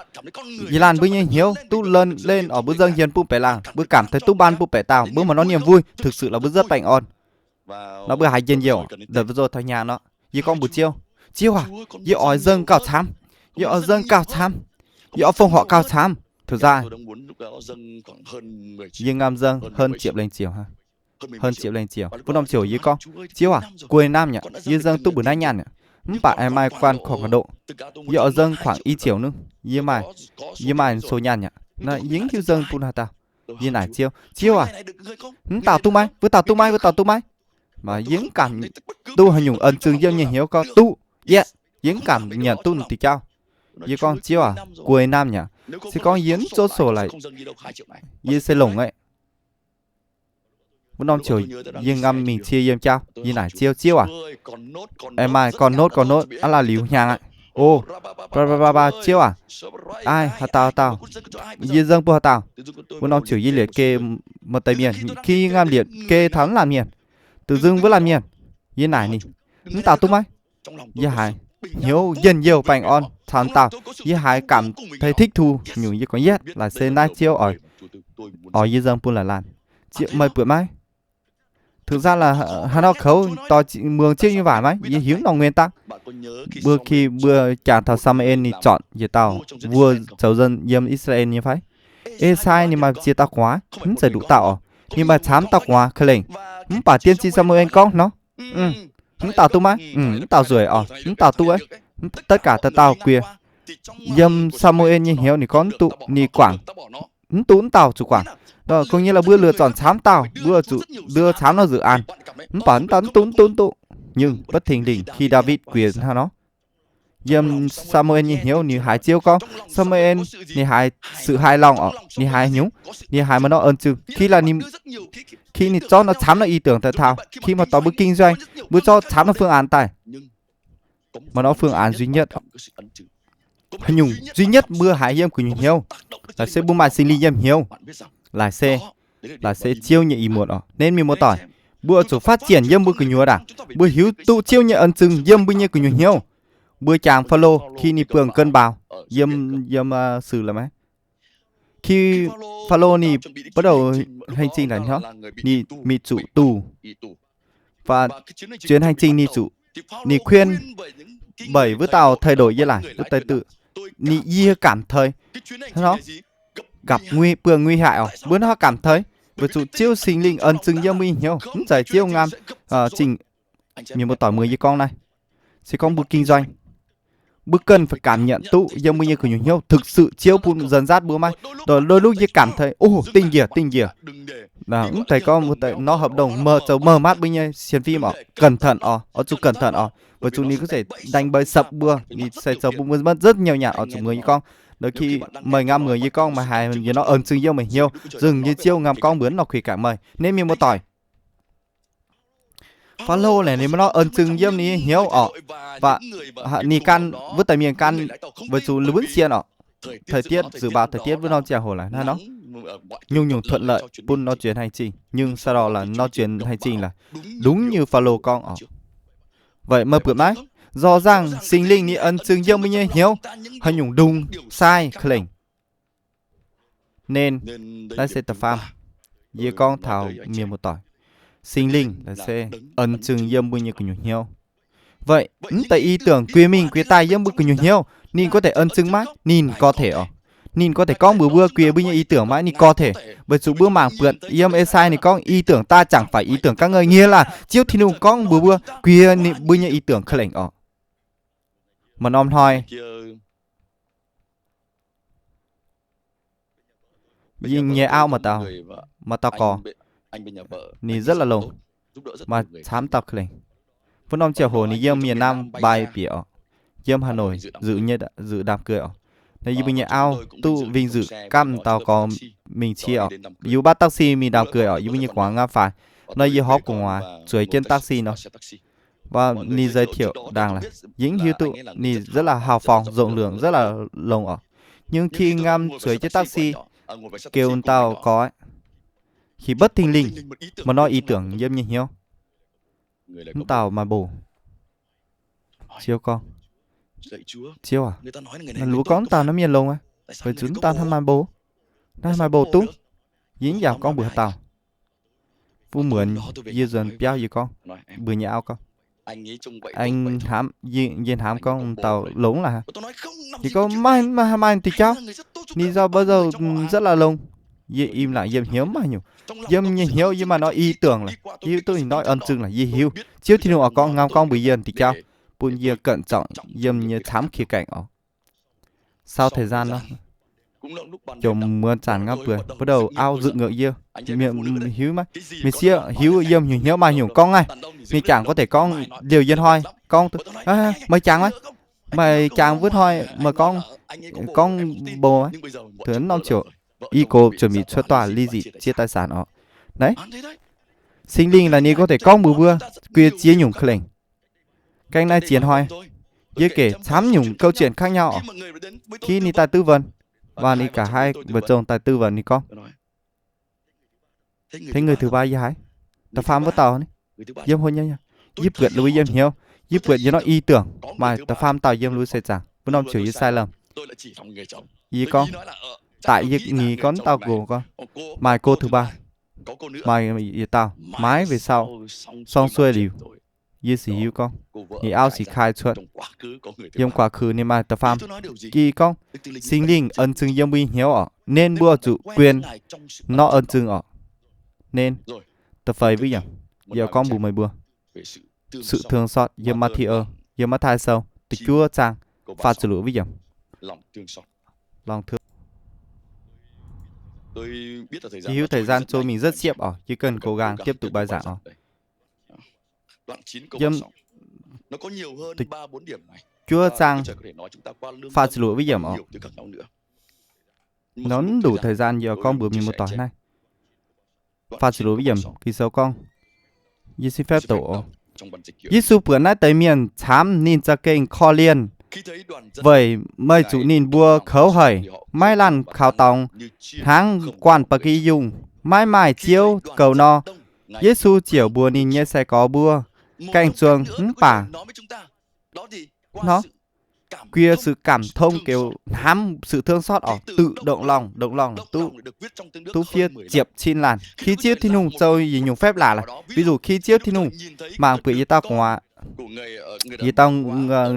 yie laanh mbuo nyei hnyouv duqv lên oc, mbuo dâng hiến bun baeqc dauh, mbuo cảm thấy duqv ban bun baeqc dauh, mbuo maaih norm niềm vui, thực sự là mbuo rất baengh orn. Nor mbuo haiz njien-youh, đợt vừa rồi taux hnyangx nor, yie gorngv mbuox Ziouv, Ziouv aac, yie oix dâng gauh camv, yie oix dâng gauh camv, yie oix奉họ gauh camv. Thực ra, yie ngam dâng hơn triệu lênh triệu, hơn triệu lênh triệu. Wuov norm ziouc yie gorngv, Ziouv aac, cuối năm aqv, yie dâng duqv mbuo naaiv nyaanh aqv. Mv baac aengx maaih quan khoảng độ, yie oix dâng khoảng i triệu nor, yie maaih, yie maaih số nyaanh aqv. Naaiv yie mv hiuv dâng bun haaix dauh. Yie naaic Ziouv, Ziouv aac, mv dauh duqv maiv? Wuov dauh duqv maiv? Wuov dauh duqv maiv? Maaih yie mv cảm duqv haaix nyungc ân zưng yiem nyei hnyouv gorngv duqv, yie mv cảm nhận duqv ninh diuh jauv. Yie gorngv, Ziouv aac, cuối năm nhỉ, se gorngv yie mv zov sổ laic, yie se longc aqv. Wuov norm ziouc yie ngam mingh cie yiem jauv, yie naaic Ziouv, Ziouv aac, aengx maaih gorn notv gorn notv aqv, laaix liuz hnyangx aqv. O, ba ba ba, Ziouv aac, ai, haaix dauh haaix dauh, yie dâng bun haaix dauh? Wuov norm ziouc yie liepc geh maaih deix mienh, khi yie ngam liepc geh taux wuov laanh mienh, da'zinh wuov laanh mienh, yie naaic ninh, mv dauh duqv maiv? Yie haiz, hnyouv njien-youh baengh orn caux dauh. Yie haiz cảm thấy thích thú nyungc, yie gorngv, Yes, laaic se naaiv Ziouv oix, oix yie nzengc bun laaic laanh. Meih buatc maiv? Thực ra là haaix nor kouv, muangx Ziouv nyei waac maiv? Yie hiuv norm nguyên tắc. Mbuo khi mbuo jangx taux Saa^mu^en ninh zornc yietc dauh mbuo zoux nzuonx yiem I^saa^laa^en nyei fai? Ê^sai ninh maaih ziex dauh gu'nguaaz, mv zeiz nduqc dauh oc. Ninh maaih camv dauh gu'nguaaz ka'lengc. Mv baac tiên tri Saa^mu^en gorngv nor, mv dauh duqv maiv? Mv dauh nzueic oc, mv dauh duqv. Tất cả dauh dauh guie. Yiem Saa^mu^en nyei hnyouv ninh gorngv mv duqv, ninh guangc, mv duqv, mv dauh zuqc guangc. Có nghĩa là mbuo lựa chọn camv dauh, mbuo zuqc đưa camv nor dự án. Mv baac mv dauh mv duqv, mv duqv, mv duqv. Nhưng bất thình lình khi Đa-vit guiex hnangv nor, yiem Saa^mu^en nyei hnyouv ninh haiz Ziouv gorngv, Saa^mu^en ninh haiz sự hài lòng oc, ninh haiz nyungc, ninh haiz maaih norm ơn-zưng. Khi ninh zorqv norm camv norm ý tưởng daaih taux, khi maaih doix mbuo kinh doanh, mbuo zorqv camv norm phương án daaih, maaih norm phương án duy nhất. Haaix nyungc duy nhất mbuo haiz yiem gu'nyuoz hnyouv, laaic se mbuo maaih Singx Lingh yiem hnyouv. Laaic se, laaic se Ziouv nyei ih muonz oc. Nên mienh muoz-doic, mbuo zuqc phát triển yiem mbuo gu'nyuoz aac, mbuo hiuv duqv Ziouv nyei ơn-zưng yiem mbuo nyei gu'nyuoz hnyouv. Mbuo jangx Faalo khi ninh buangh cơn bão, yiem, yiem, aa, Sử Lai maiv? Khi Faalo ninh bắt đầu hành trình laic hnangv, ninh mingh zuqc tù. Và chuyến hành trình ninh zuqc, ninh khuyên bảy wuov dauh thay đổi yie laaic wuov deix tự, ninh yie cảm thấy nó gặp nguy, buangh nguy hại oc. Mbuo hnangv cảm thấy, weic zuqc Ziouv Singx Lingh ơn-zưng yiem mbuo nyei hnyouv, mv zeiz Ziouv ngam, aa, zingh. Mienh muoz-doic muoz yie gorngv naaiv, se gorngv mbuo kinh doanh, mbuo cần phải cảm nhận duqv yiem mbuo nyei gu'nyuoz hnyouv thực sự Ziouv bun dẫn dắt mbuo maiv. Đôi lúc yie cảm thấy, ồ, tinh njier, tinh njier. Mv zeiz gorngv mbuo deix nor hợp đồng mv zoux mv mát mbuo nyei sienx fim oc, cẩn thận oc, oix zuqc cẩn thận oc, weic zuqc ninh có thể đánh bời sập mbuo, ninh se zoux bun mbuo mất rất nhiều nhạc oc. Zuqc muoz yie gorngv, đôi khi meih ngam muoz yie gorngv, meih haiz yie nor ơn-zưng yiem meih hnyouv, dường như Ziouv ngam gorngv mbuox nor khuy cảng meih. Nên mienh muoz-doic, Faalo naaic ninh maaih norm ơn-zưng yiem ninh nyei hnyouv oc. Và ninh gan, wuov deix mienh gan, weic zuqc lungh wuonv sien oc, thời tiết, dự báo thời tiết wuov norm ziangh hoc laaix hnangv nor, nyungc-nyungc thuận lợi bun nor chuyến hành trình, nhưng sau đó là nor chuyến hành trình là đúng như Faalo gorngv oc. Vậy meih buatc maiv? Rõ ràng Singx Lingh ninh ơn-zưng yiem mbuo nyei hnyouv haaix nyungc ndongc sai ka'lengc. Nên, naaiv se da'faam, yie gorngv taux mienh muoz-doic, Singx Lingh naaiv se ơn-zưng yiem mbuo nyei gu'nyuoz hnyouv. Vậy, mv deix ý tưởng gui mingh gui daaih yiem mbuo gu'nyuoz hnyouv, ninh có thể ơn-zưng maiv? Ninh có thể oc. Ninh có thể gorngv mbuox mbuo gui mbuo nyei ý tưởng maiv? Ninh có thể. Weic zuqc mbuo mangc buatc yiem Ê^sai ninh gorngv, ý tưởng ta chẳng phải ý tưởng các ngươi, nghĩa là Ziouv Tin-Hungh gorngv mbuox mbuo gui ninh mbuo nyei ý tưởng ka'lengc oc. Maaih norm hnoi, yie nyei auv maaih dauh, maaih dauh gorx, ninh rất là longx, maaih camv dauh ka'lengc. Wuov norm ziangh hoc ninh yiem miền Nam bài bia oc, yiem Hà Nội dự, dự đám cưới oc. Naaiv yie mbuo nyei auv duqv vinh dự căm dauh gorx mingh cie oc. Yie mbuo bắt taxi mingh đám cưới oc, yie mbuo nyei gu'nguaaz ngapv faix. Nor yie horpc gu'nguaaz zueiz jienv taxi nor, và ninh giới thiệu đang là, yie mv hiuv duqv ninh rất là hào phóng, rộng lượng, rất là longx oc. Nhưng khi ngam zueiz jienv taxi, kêu dauh gorx, thì bất thình lình, maaih norm ý tưởng yiem nyei hnyouv. Mv dauh maaih bou. Ziouv gorngv, Ziouv aac, mbuo gorngv mv dauh naaiv mienh longx aqv, weic zuqc mv dauh hnangv maaih bou. Naaiv maaih bou dungv. Yie mv yaac gorngv mbuox dauh. Wuov muonz yie nzuonx biauv yie gorngv, mbuox nyei auv gorngv, aengx hnamv, yie hnamv gorngv dauh longx laaix. Yie gorngv, maiv, maiv maaih diuh jauv. Ninh nzauh baav nzauh rất là longx. Yie im lặng, yiem hnyouv mv maaih nyungc. Yiem nyei hnyouv yie maaih norm ý tưởng laaix, yie hiuv duqv ninh norm ơn-zưng laaix, yie hiuv Ziouv Tin-Hungh oix gorngv, ngam gorngv mbuox yie diuh jauv, bun yie cẩn trọng yiem nyei camv khía cạnh oc. Sau thời gian nor, jomc muonz zanc ngapv buonc, bắt đầu auv dự ngược yie. Mienh hiuv maiv? Mienh sieqv hiuv yiem hnyouv maaih nyungc gorngv naaiv. Mienh jangx có thể gorngv liouh yie hnoi, gorngv, meih jangx maiv? Meih jangx wuov hnoi meih gorngv, gorngv bou maiv? Norm ziouc, yie gox chuẩn bị chuov doa ly dị chia tài sản oc. Naaiv, Singx Lingh laaix ninh có thể gorngv mbuox mbuo gui ziex nyungc ka'lengc. Gaengh naaiv ziex hnoi, yie geh camv nyungc câu chuyện khác nhau oc. Khi ninh daaih tư vấn, và ninh cả hai vợ chồng daaih tư vấn ninh gorngv, thế người thứ ba yie haiz, da'faam wuov dauh, yiem hôn nhân, yie buatc lui yiem hnyouv, Yie buatc yie nor i diuh maaih da'faam dauh yiem lu se zaangc, wuov norm ziouc yie sai lomh. Yie gorngv, daaih yie nyic gorngv dauh nqox gorngv, maaih go thứ ba, maaih yietc dauh, maiv weic sau, sorng sueih liuz, yie sic hiuv gorngv ninh auv sic kai cuotv, yiem กว่าคืน ninh maaih da'faam. Yie gorngv, Singx Lingh 恩赐 yiem mbuo nyei hnyouv orqc, nên mbuo zuqc quyền nor 恩赐 orqc. Nên da'feix wuov yiemc, yie gorngv mbuox meih mbuo, sự thương xót yiem Mathiơ, yiem Matv^tai Sou da'juov zaang faah ziepc luoqc wuov yiemc. Yie hiuv thời gian zoux mingh rất siepv orqc, yie cần cố gắng tiếp tục bài giảng orqc. Yiem da'juov zaang faah ziepc luoqc wuov yiemc orqc. Nor mv đủ thời gian yie gorngv mbuox mienh muoz-doic naaiv. Faah ziepc luoqc wuov yiemc Ging-Sou gorngv, yie xin phép đọc oc. Yesu buatc naaiv deix mienh camv ninh za'gengh korv-lienh, weic meih zuqc ninh mbuo kouv haic, maiv lamh kaux dorngx, hnangv guanh ba'gi yungh, maiv maaih Ziouv goux nor. Yesu ziouc mbuox ninh nyei sai-gorx mbuo, gaeng zuang mv baac nor, guie sự cảm thông kiểu hnamv sự thương xót orqc, tự động lòng, động lòng duqv, duqv fiev ziepc cin laanh. Khi Ziouv Tin-Hungh zoux yietc nyungc phép lạ laic, ví dụ khi Ziouv Tin-Hungh mangc buatc yietc dauh gu'nguaaz, yietc dauh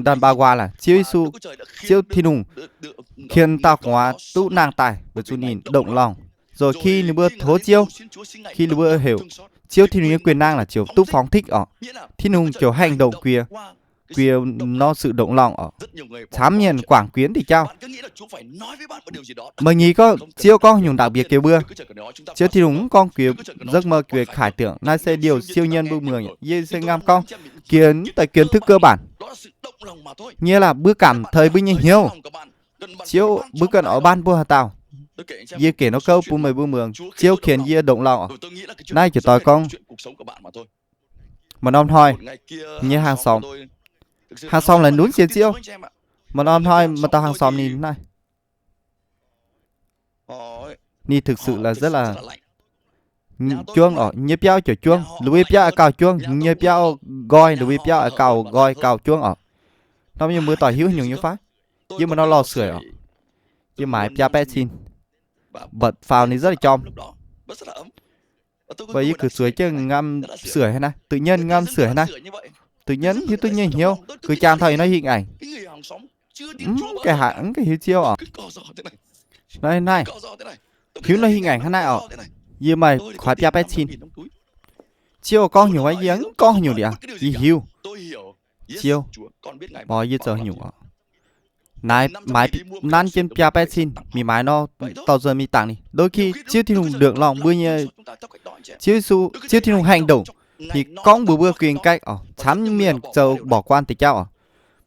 đàn bà già laic, Ziouv Yesu, Ziouv Tin-Hungh qiemx dauh gu'nguaaz duqv nangh daaih weic zuqc ninh động lòng. Rồi khi ninh mbuo tov Ziouv, khi ninh mbuo heuc Ziouv Tin-Hungh nyei quyền năng laic ziouc duqv phóng thích orqc. Tin-Hungh ziouc hành động guie, guie nor sự động lòng orqc. Camv mienh quảng quyền diuh jauv. Meih nyic gorngv Ziouv gorngv nyungc đặc biệt guie mbuo. Ziouv Tin-Hungh mv gorngv guie giấc mơ, guie khải tượng, naaiv se điều siêu nhiên mbuo muoz. Yie se ngam gorngv guie mv deix kiến thức cơ bản nyei laaix, mbuo cảm thấy mbuo nyei hnyouv. Ziouv mbuo ganh oix ban mbuo haaix dauh. Yie gec nor gouv bun meih mbuo muangx. Ziouv qiemx yie động lòng orqc. Naaiv ziouc doix gorngv maaih norm hnoi nyei hàng xóm, hàng xóm laaix nunv sienx Ziouv. Maaih norm hnoi maaih dauh hàng xóm ninh naaiv, ninh thực sự là rất là juangv orqc, nyei biauv ziouc juangv, lui biauv gauh juangv, nyei biauv nqoi, lui biauv gauh nqoi gauh juangv orqc. Norm yie mbuo doic hiuv nyungc nyei fai? Yie maaih norm lorh sueic orqc. Yie maaiz biaa baeqv cin, bật vào ninh rất là chom. Weic yie gux zueiz jienv ngam sueic haaix naaiv, tự nhiên ngam sueic haaix naaiv. Tự nhiên hiuv duqv nyei hnyouv, gux jangx taux ih hnoi hình ảnh. Mv ganh hiuv Ziouv orqc. Naaiv, naaiv, hiuv norm hình ảnh hnangv naaiv orqc. Yie maaih kuaaiv biaa baeqv cin. Ziouv gorngv nyungc aqv, yie mv gorngv nyungc liuz, yie hiuv. Ziouv, mv, yie zoux nyungc orqc. Naaiv maaiz nanv jienv biaa baeqv cin, mingh maaiz nor, dorh nzuonx mingh dangc ninh. Đôi khi Ziouv Tin-Hungh động lòng mbuo nyei, Ziouv Yesu, Ziouv Tin-Hungh hành động, ninh gorngv mbuox mbuo quyền cách orqc, camv mienh zoux bỏ qua diuh jauv orqc.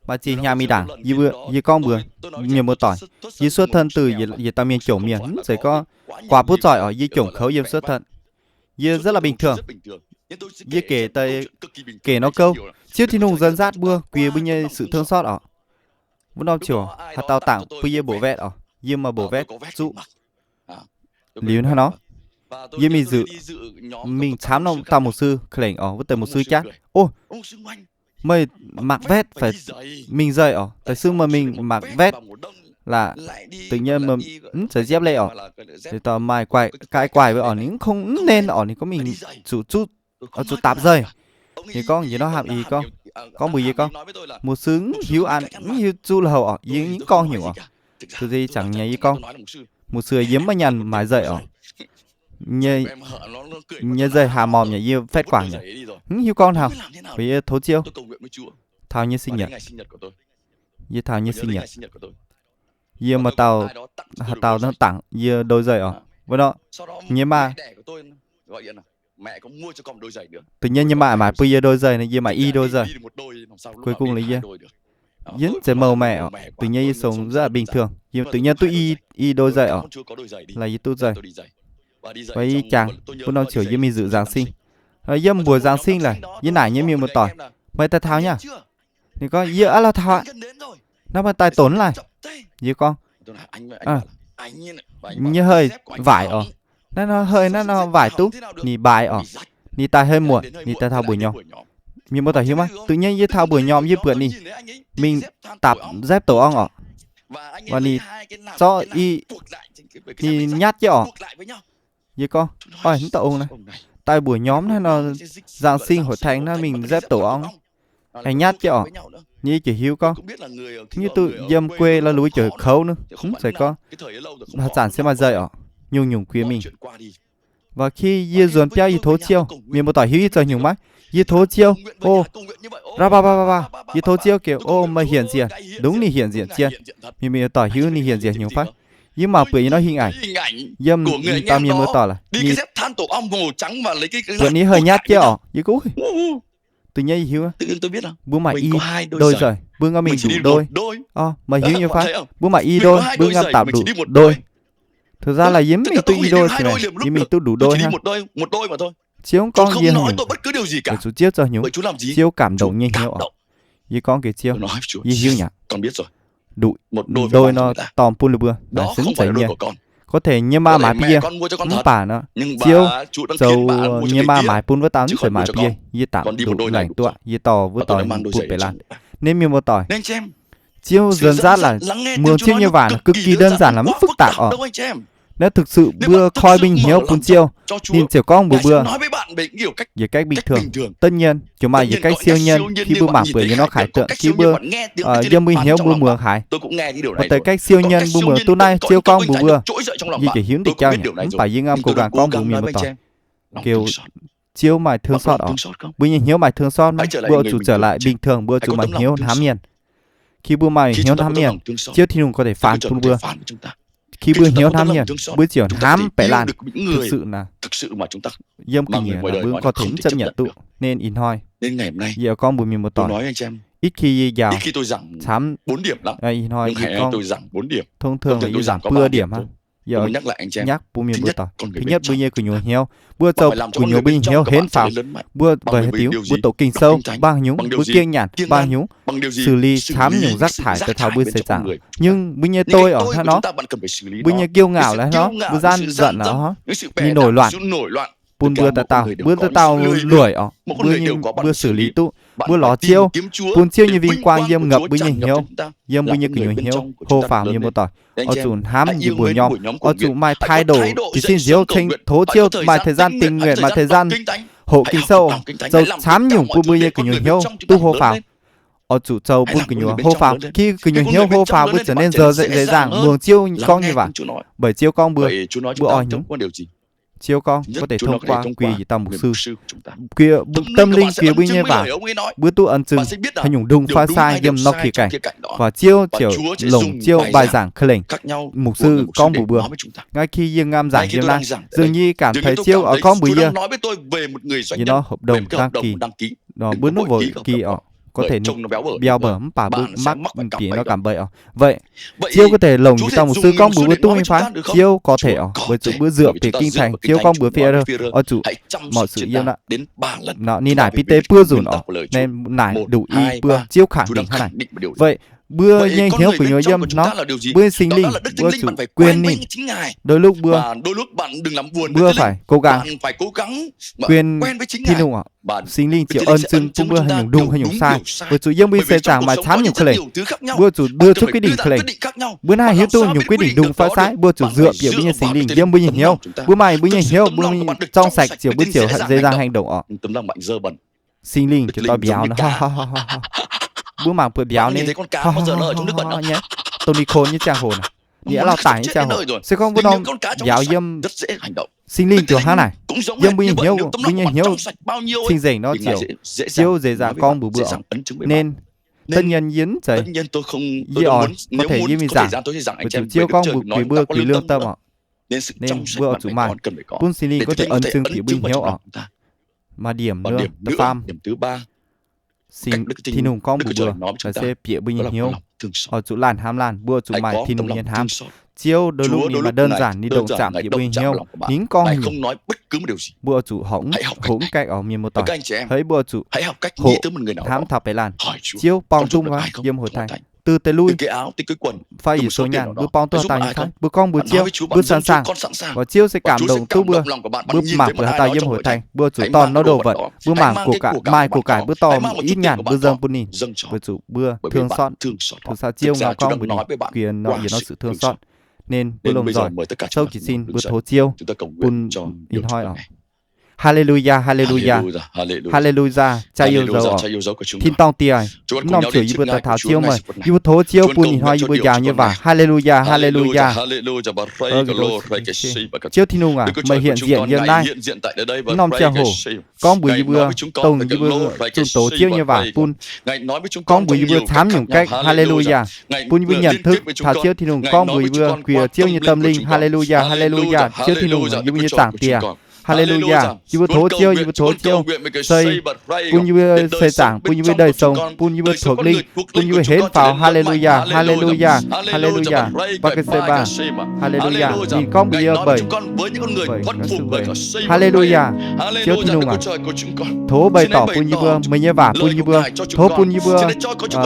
Maaih ziex hnyangx mingh ndaangc, yie, yie gorngv mbuox mienh muoz-doic, yie xuất thân từ yietc, yietc dauh mienh jomc mienh, mv zeiz gorngv guaax buv zoih orqc, yie jomc kouv yiem xuất thân. Yie rất là bình thường. Yie gec deix, gec nor gouv. Ziouv Tin-Hungh dẫn dắt mbuo, guiex mbuo nyei sự thương xót orqc. Wuov norm ziouc haaix dauh dangc bun yie bổ vet orqc, yie maaih bổ vet zuqv. Liuz hnangv nor, yie mingh nzunc, mingh camv norm dauh mục sư klengc orqc, wuov deix mục sư jatv, Ov, meih mặc vest phải, mingh dày orqc, deix sư meih mingh mặc vest là tự nhiên mv zeiz dép lê orqc. Deix dauh maaih guaix, guaix weic orqc, ninh mv kongx mv nên orqc, ninh gorngv mingh zuqc, zuqc dapc dày. Ninh gorngv njiec nor hapv i gorngv, gorngv mbuox yie gorngv, mục sư mv hiuv an, mv hiuv zuqv lui-houx orqc, yie mv gorngv nyungc orqc. Deix zaangc nyei yie gorngv, mục sư, yie mv maaih nyaanh maaiz dày orqc. Nyei dày haaz mormh nyei, yie phetv guangc nyei, mv hiuv gorngv taux. Weic yie tov Ziouv taux nyei sinh nhật. Yie taux nyei sinh nhật, yie maaih dauh, haaix dauh dangc yie đôi giày orqc. Wuov nor, nyei maa, tự nhiên nyei maa maaiz bun yie đôi giày nor, yie maaiz i đôi giày. Cuối cùng là yie, yie mv zeiz màu mè orqc, tự nhiên yie sống rất là bình thường, yie tự nhiên duqv i, i đôi giày orqc, là yie duqv giày. Weic yie jangx, wuov norm ziouc yie mingh nzunc Giáng sinh. Yiem mbuox Giáng sinh laic, yie naaic nyei mienh muoz-doic, meih daaih taux nyei aqv? Ninh gorngv, yie aav lauh taux aqv. Naaiv meih daaih donx laic? Yie gorngv, nyei hơi waaic orqc. Naaiv nor hơi naaiv nor waaic duqv, ninh mbaix orqc. Ninh daaih hơi muotc, ninh daaih taux mbuoqc nyorx. Mienh muoz-doic hiuv maiv? Tự nhiên yie taux buổi nhóm yie buatc ninh mingh dapc dép tổ ong orqc. Và ninh zorqv i, ninh nhét jienv orqc. Yie gorngv, oi, mv dauh ong naaiv, daaih buổi nhóm naaiv nor, giảng sinh hội thánh naaiv mingh dép tổ ong, aengx nhét jienv orqc. Ninh ziouc hiuv gorngv, hiuv duqv yiem quê lo luz ziouc kouv nor, mv zeiz gorngv haaix zanc se maaih nzeix orqc, nyungc-nyungc quiex mingh. Và khi yie nzuonx biauv yie tov Ziouv, mienh muoz-doic hiuv yie zoux nyungc maiv? Yie tov Ziouv, ô, ra ba ba ba ba, yie tov Ziouv gengh, ô, meih hiển diện, đúng ninh hiển diện zien. Mienh muoz-doic hiuv ninh hiển diện nyungc fai? Yie mangc buatc yie nor hình ảnh yiem dauh mienh muoz-doic laaix, buatc ninh haiz nhét jienv orqc, yie gorngv, tự nhiên yie hiuv, mbuo maaih i đôi giày, mbuo ngau mingh đủ đôi. Ô, meih hiuv nyei fai? Mbuo maaih i đôi, mbuo ngau mingh đủ đôi. Thực ra là yie mv mingh duqv i đôi, yie mingh duqv đủ đôi hnangv. Ziouv gorngv yie haaix nyungc, weic zuqc Ziouv zoux nyungc, Ziouv cảm động nyei hnyouv orqc. Yie gorngv gaax Ziouv, yie hiuv nyei aqv. Đủ đôi nor dorh bun ninh mbuo, naaiv se mv zeiz nyei. Có thể yie maa maaiz bun yie, mv baac nor, Ziouv zoux yie maa maaiz bun wuov dauh mv zeiz maaiz bun yie, yie tạm đủ lengc duqv, yie dorh wuov dauh bun beiv laanh. Nên mienh muoz-doic, Ziouv dẫn dắt là muangx Ziouv nyei waac cực kỳ đơn giản, là mv phức tạp orqc. Nếu thực sự mbuo koi mbuo nyei hnyouv bun Ziouv, ninh ziouc gorngv mbuox mbuo yietc cách bình thường. Tất nhiên, ziouc maaih yietc cách siêu nhân khi mbuo mangc buatc yiem norm khải tượng, khi mbuo yiem mbuo nyei hnyouv mbuo muangx haiz. Maaih deix cách siêu nhân mbuo muangx duqv naaiv Ziouv gorngv mbuox mbuo, yie ziouc hiuv ndeic jauv nyei, mv baac yie ngam cố gắng gorngv mbuox mienh muoz-doic, Ziouv maaih thương xót orqc. Mbuo nyei hnyouv maaih thương xót maiv? Mbuo oix zuqc trở lại bình thường, mbuo oix zuqc maaih hnyouv hnamv mienh. Khi mbuo maaih hnyouv hnamv mienh, Ziouv Tin-Hungh có thể phán bun mbuo. Khi mbuo hnyouv hnamv mienh, mbuo ziouc hnamv baeqc laanh thực sự nor, yiem ga'nyiec nor mbuo có thể mv chấp nhận duqv. Nên ih hnoi yie gorngv mbuox mienh muoz-doic, ít khi yie njaaux camv, ih hnoi yie gorngv thông thường là yie giảng bua điểm hnangv. Yie nhắc bun mienh muoz-doic, thứ nhất, mbuo nyei gu'nyuoz hnyouv, mbuo zoux gu'nyuoz mbuo nyei hnyouv hiến pháp, mbuo weic haaix diuc, mbuo doqc Ging-Sou mbuo haaix nyungc, mbuo kiêng nyanc mbuo haaix nyungc, xử lý camv nyungc rác thải daaih taux mbuo seix zaangc. Nhưng mbuo nyei tôi orqc hnangv nor, mbuo nyei kiêu ngạo laaix hnangv nor, mbuo gian dận laaix hnangv nor, ninh nổi loạn bun mbuo dauh dauh, mbuo dauh dauh lueic orqc, mbuo xử lý duqv, mbuo lorz Ziouv, bun Ziouv nyei vinh quang yiem ngập mbuo nyei hnyouv, yiem mbuo nyei gu'nyuoz hnyouv. Hô faaux mienh muoz-doic, oix zuqc hnamv yie mbuo nyei, oix zuqc maaih thái độ, jiez sin Ziouv ceng, tov Ziouv, maaih thời gian tình nguyện, maaih thời gian hộp Kinh Sâu, zoux camv nyungc bun mbuo nyei gu'nyuoz hnyouv duqv hô faaux. Oix zuqc zoux bun gu'nyuoz hô faaux. Khi gu'nyuoz hnyouv hô faaux, mbuo ziouc nên dễ dàng muangx Ziouv gorngv nyei waac. Bởi Ziouv gorngv mbuo, mbuo oix hnyouv. Ziouv gorngv có thể thông qua quyền yietc dauh mục sư, quyền tâm linh, quyền mbuo nyei waac, mbuo duqv ân xưng haaix nyungc ndung fai sai yiem norm khía cạnh, và Ziouv ziouc longc Ziouv bài giảng kơ lengc mục sư gorngv mbuox mbuo. Ngay khi yie ngam giảng yiem naaiv, dường như cảm thấy Ziouv oix gorngv mbuox yie, yie nor hợp đồng đăng ký, nor mbuo nov vở kỳ orqc, có thể biao bở mv baac mbuo mắc bieqc nor cảm bày orqc. Vậy Ziouv có thể longc yietc dauh mục sư gorngv mbuox mbuo duqv nyei fai? Ziouv có thể orqc, weic zuqc mbuo dựa bìa kinh thánh, Ziouv gorngv mbuox Phi-e-rơ oix zuqc mọi sự yiem nor. Ninh naaic Bide buo nzunc orqc, nên naaic đủ i buo Ziouv khẳng định hnangv naaic. Vậy mbuo nyei hnyouv gu'nyuoz yiem nor, mbuo nyei Singx Lingh, mbuo zuqc quyền ninh. Đôi lúc mbuo, mbuo phải cố gắng quyền Tin-Hungh orqc. Singx Lingh ziouc ân xưng bun mbuo haaix nyungc ndung haaix nyungc sai, weic zuqc yiem mbuo seix zaangc maaih camv nyungc kơ lengc, mbuo zuqc đưa ra quyết định kơ lengc. Mbuo naaiv hiuv duqv nyungc quyết định ndung fai sai, mbuo zuqc dựa bìa mbuo nyei Singx Lingh yiem mbuo nyei hnyouv. Mbuo maaih mbuo nyei hnyouv, mbuo trong sạch ziouc mbuo ziouc dễ dàng hành động orqc. Singx Lingh ziouc dorh mbiauz nor, mbuo mangc buatc mbiauz ninh nyei, Tony Khôn nyei ziangh hoc, ninh aqv lauh daic nyei ziangh hoc, se gorngv mbuo dorh mbiauz yiem Singx Lingh ziouc hnangv naaic, yiem mbuo nyei hnyouv, mbuo nyei hnyouv cing-nzengc nor ziouc Ziouv dễ dàng gorngv mbuox mbuo. Nên tất nhiên yie mv zeiz, yie oix có thể yie mingh giảng, weic zuqc Ziouv gorngv mbuox mbuo gửi lương tâm orqc. Nên mbuo oix zuqc maaih, bun Singx Lingh có thể ân xưng bieqc mbuo nyei hnyouv orqc. Mà điểm nữa, thứ ba, Singx, Tin-Hungh gorngv mbuox mbuo, se bieqc mbuo nyei hnyouv, oix zuqc laanh hnamv laanh, mbuo oix zuqc maaih Tin-Hungh nyei hnamv. Ziouv đôi lúc ninh maaih đơn giản ninh đồng cảm bieqc mbuo nyei hnyouv, ninh mv gorngv haaix nyungc. Mbuo oix zuqc horpc, horpc mv gaengh orqc mienh muoz-doic. Hei, mbuo oix zuqc horpc hnamv taux beiv laanh. Ziouv borng dungv wuov yiem hội thánh, deix lui fai yietc sou nyaanh, mbuo borng duqv haaix dauh nyei fai? Mbuo gorngv mbuox Ziouv, mbuo sẵn sàng. Gorx Ziouv se cảm động duqv mbuo, mbuo mangc buatc haaix dauh yiem hội thánh, mbuo zuqc dorh nor đồ vật, mbuo mangc của cải, maaih của cải mbuo dorh một ít nyaanh mbuo dâng bun ninh, weic zuqc mbuo thương xót, thương xót Ziouv ngau gorngv mbuox ninh, quiex nor yiem nor sự thương xót. Nên mbuo lomh nzoih souv jiez sin mbuo tov Ziouv bun ih hnoi oc. Hallelujah, hallelujah. Hallelujah, jaax youh nzou oc. Tin-dorngh Diex, mv norm ziouc yie mbuo daux gaux Ziouv meih, yie mbuo tov Ziouv bun ih hnoi yie mbuo njaaux nyei waac. Hallelujah, hallelujah. Ziouv Tin-Hungh aac, meih hiện diện yiem naaiv. Mv norm ziangh hoc gorngv mbuox yie mbuo, dongh yie mbuo zunh doz Ziouv nyei waac bun, gorngv mbuox yie mbuo camv nyungc cách. Hallelujah. Bun yie mbuo nhận thức taux Ziouv Tin-Hungh gorngv mbuox yie mbuo, quiex Ziouv nyei tâm linh. Hallelujah, hallelujah. Ziouv Tin-Hungh, yie mbuo nyei Zaangc Diex. Hallelujah. Yie mbuo tov Ziouv, yie mbuo tov Ziouv, se bun yie mbuo seix zaangc, bun yie mbuo đảy sông, bun yie mbuo thuộc linh, bun yie mbuo henv faaux. Hallelujah, hallelujah, hallelujah. Bac kê se baac, hallelujah. Ninh gorngv mbuox yie mbuo bảy, hallelujah. Ziouv Tin-Hungh aac, tov bày tỏ bun yie mbuo meih nyei waac bun yie mbuo, tov bun yie mbuo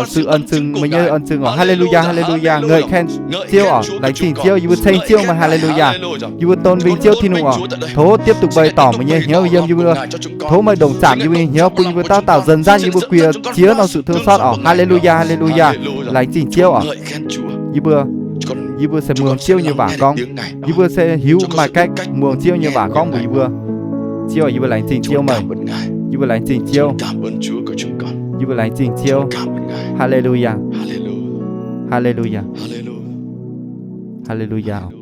sự ân xưng, meih nyei ân xưng oc. Hallelujah, hallelujah. Ngợi khen Ziouv oc, laengz zingh Ziouv, yie mbuo ceng Ziouv meih. Hallelujah. Yie mbuo tôn vinh Ziouv Tin-Hungh oc, tov tiếp tục bày tỏ meih nyei hnyouv yiem yie mbuo. Tov meih đồng cảm yie mbuo nyei hnyouv bun yie mbuo dauh dauh dần dần yie mbuo quiex Ziouv nor sự thương xót oc. Hallelujah, hallelujah. Laengz zingh Ziouv oc. Yie mbuo, yie mbuo se muangx Ziouv nyei waac gorngv. Yie mbuo se hiuv maaih cách muangx Ziouv nyei waac gorngv mbuox yie mbuo. Ziouv, yie mbuo laengz zingh Ziouv meih. Yie mbuo laengz zingh Ziouv. Yie mbuo laengz zingh Ziouv. Hallelujah. Hallelujah. Hallelujah.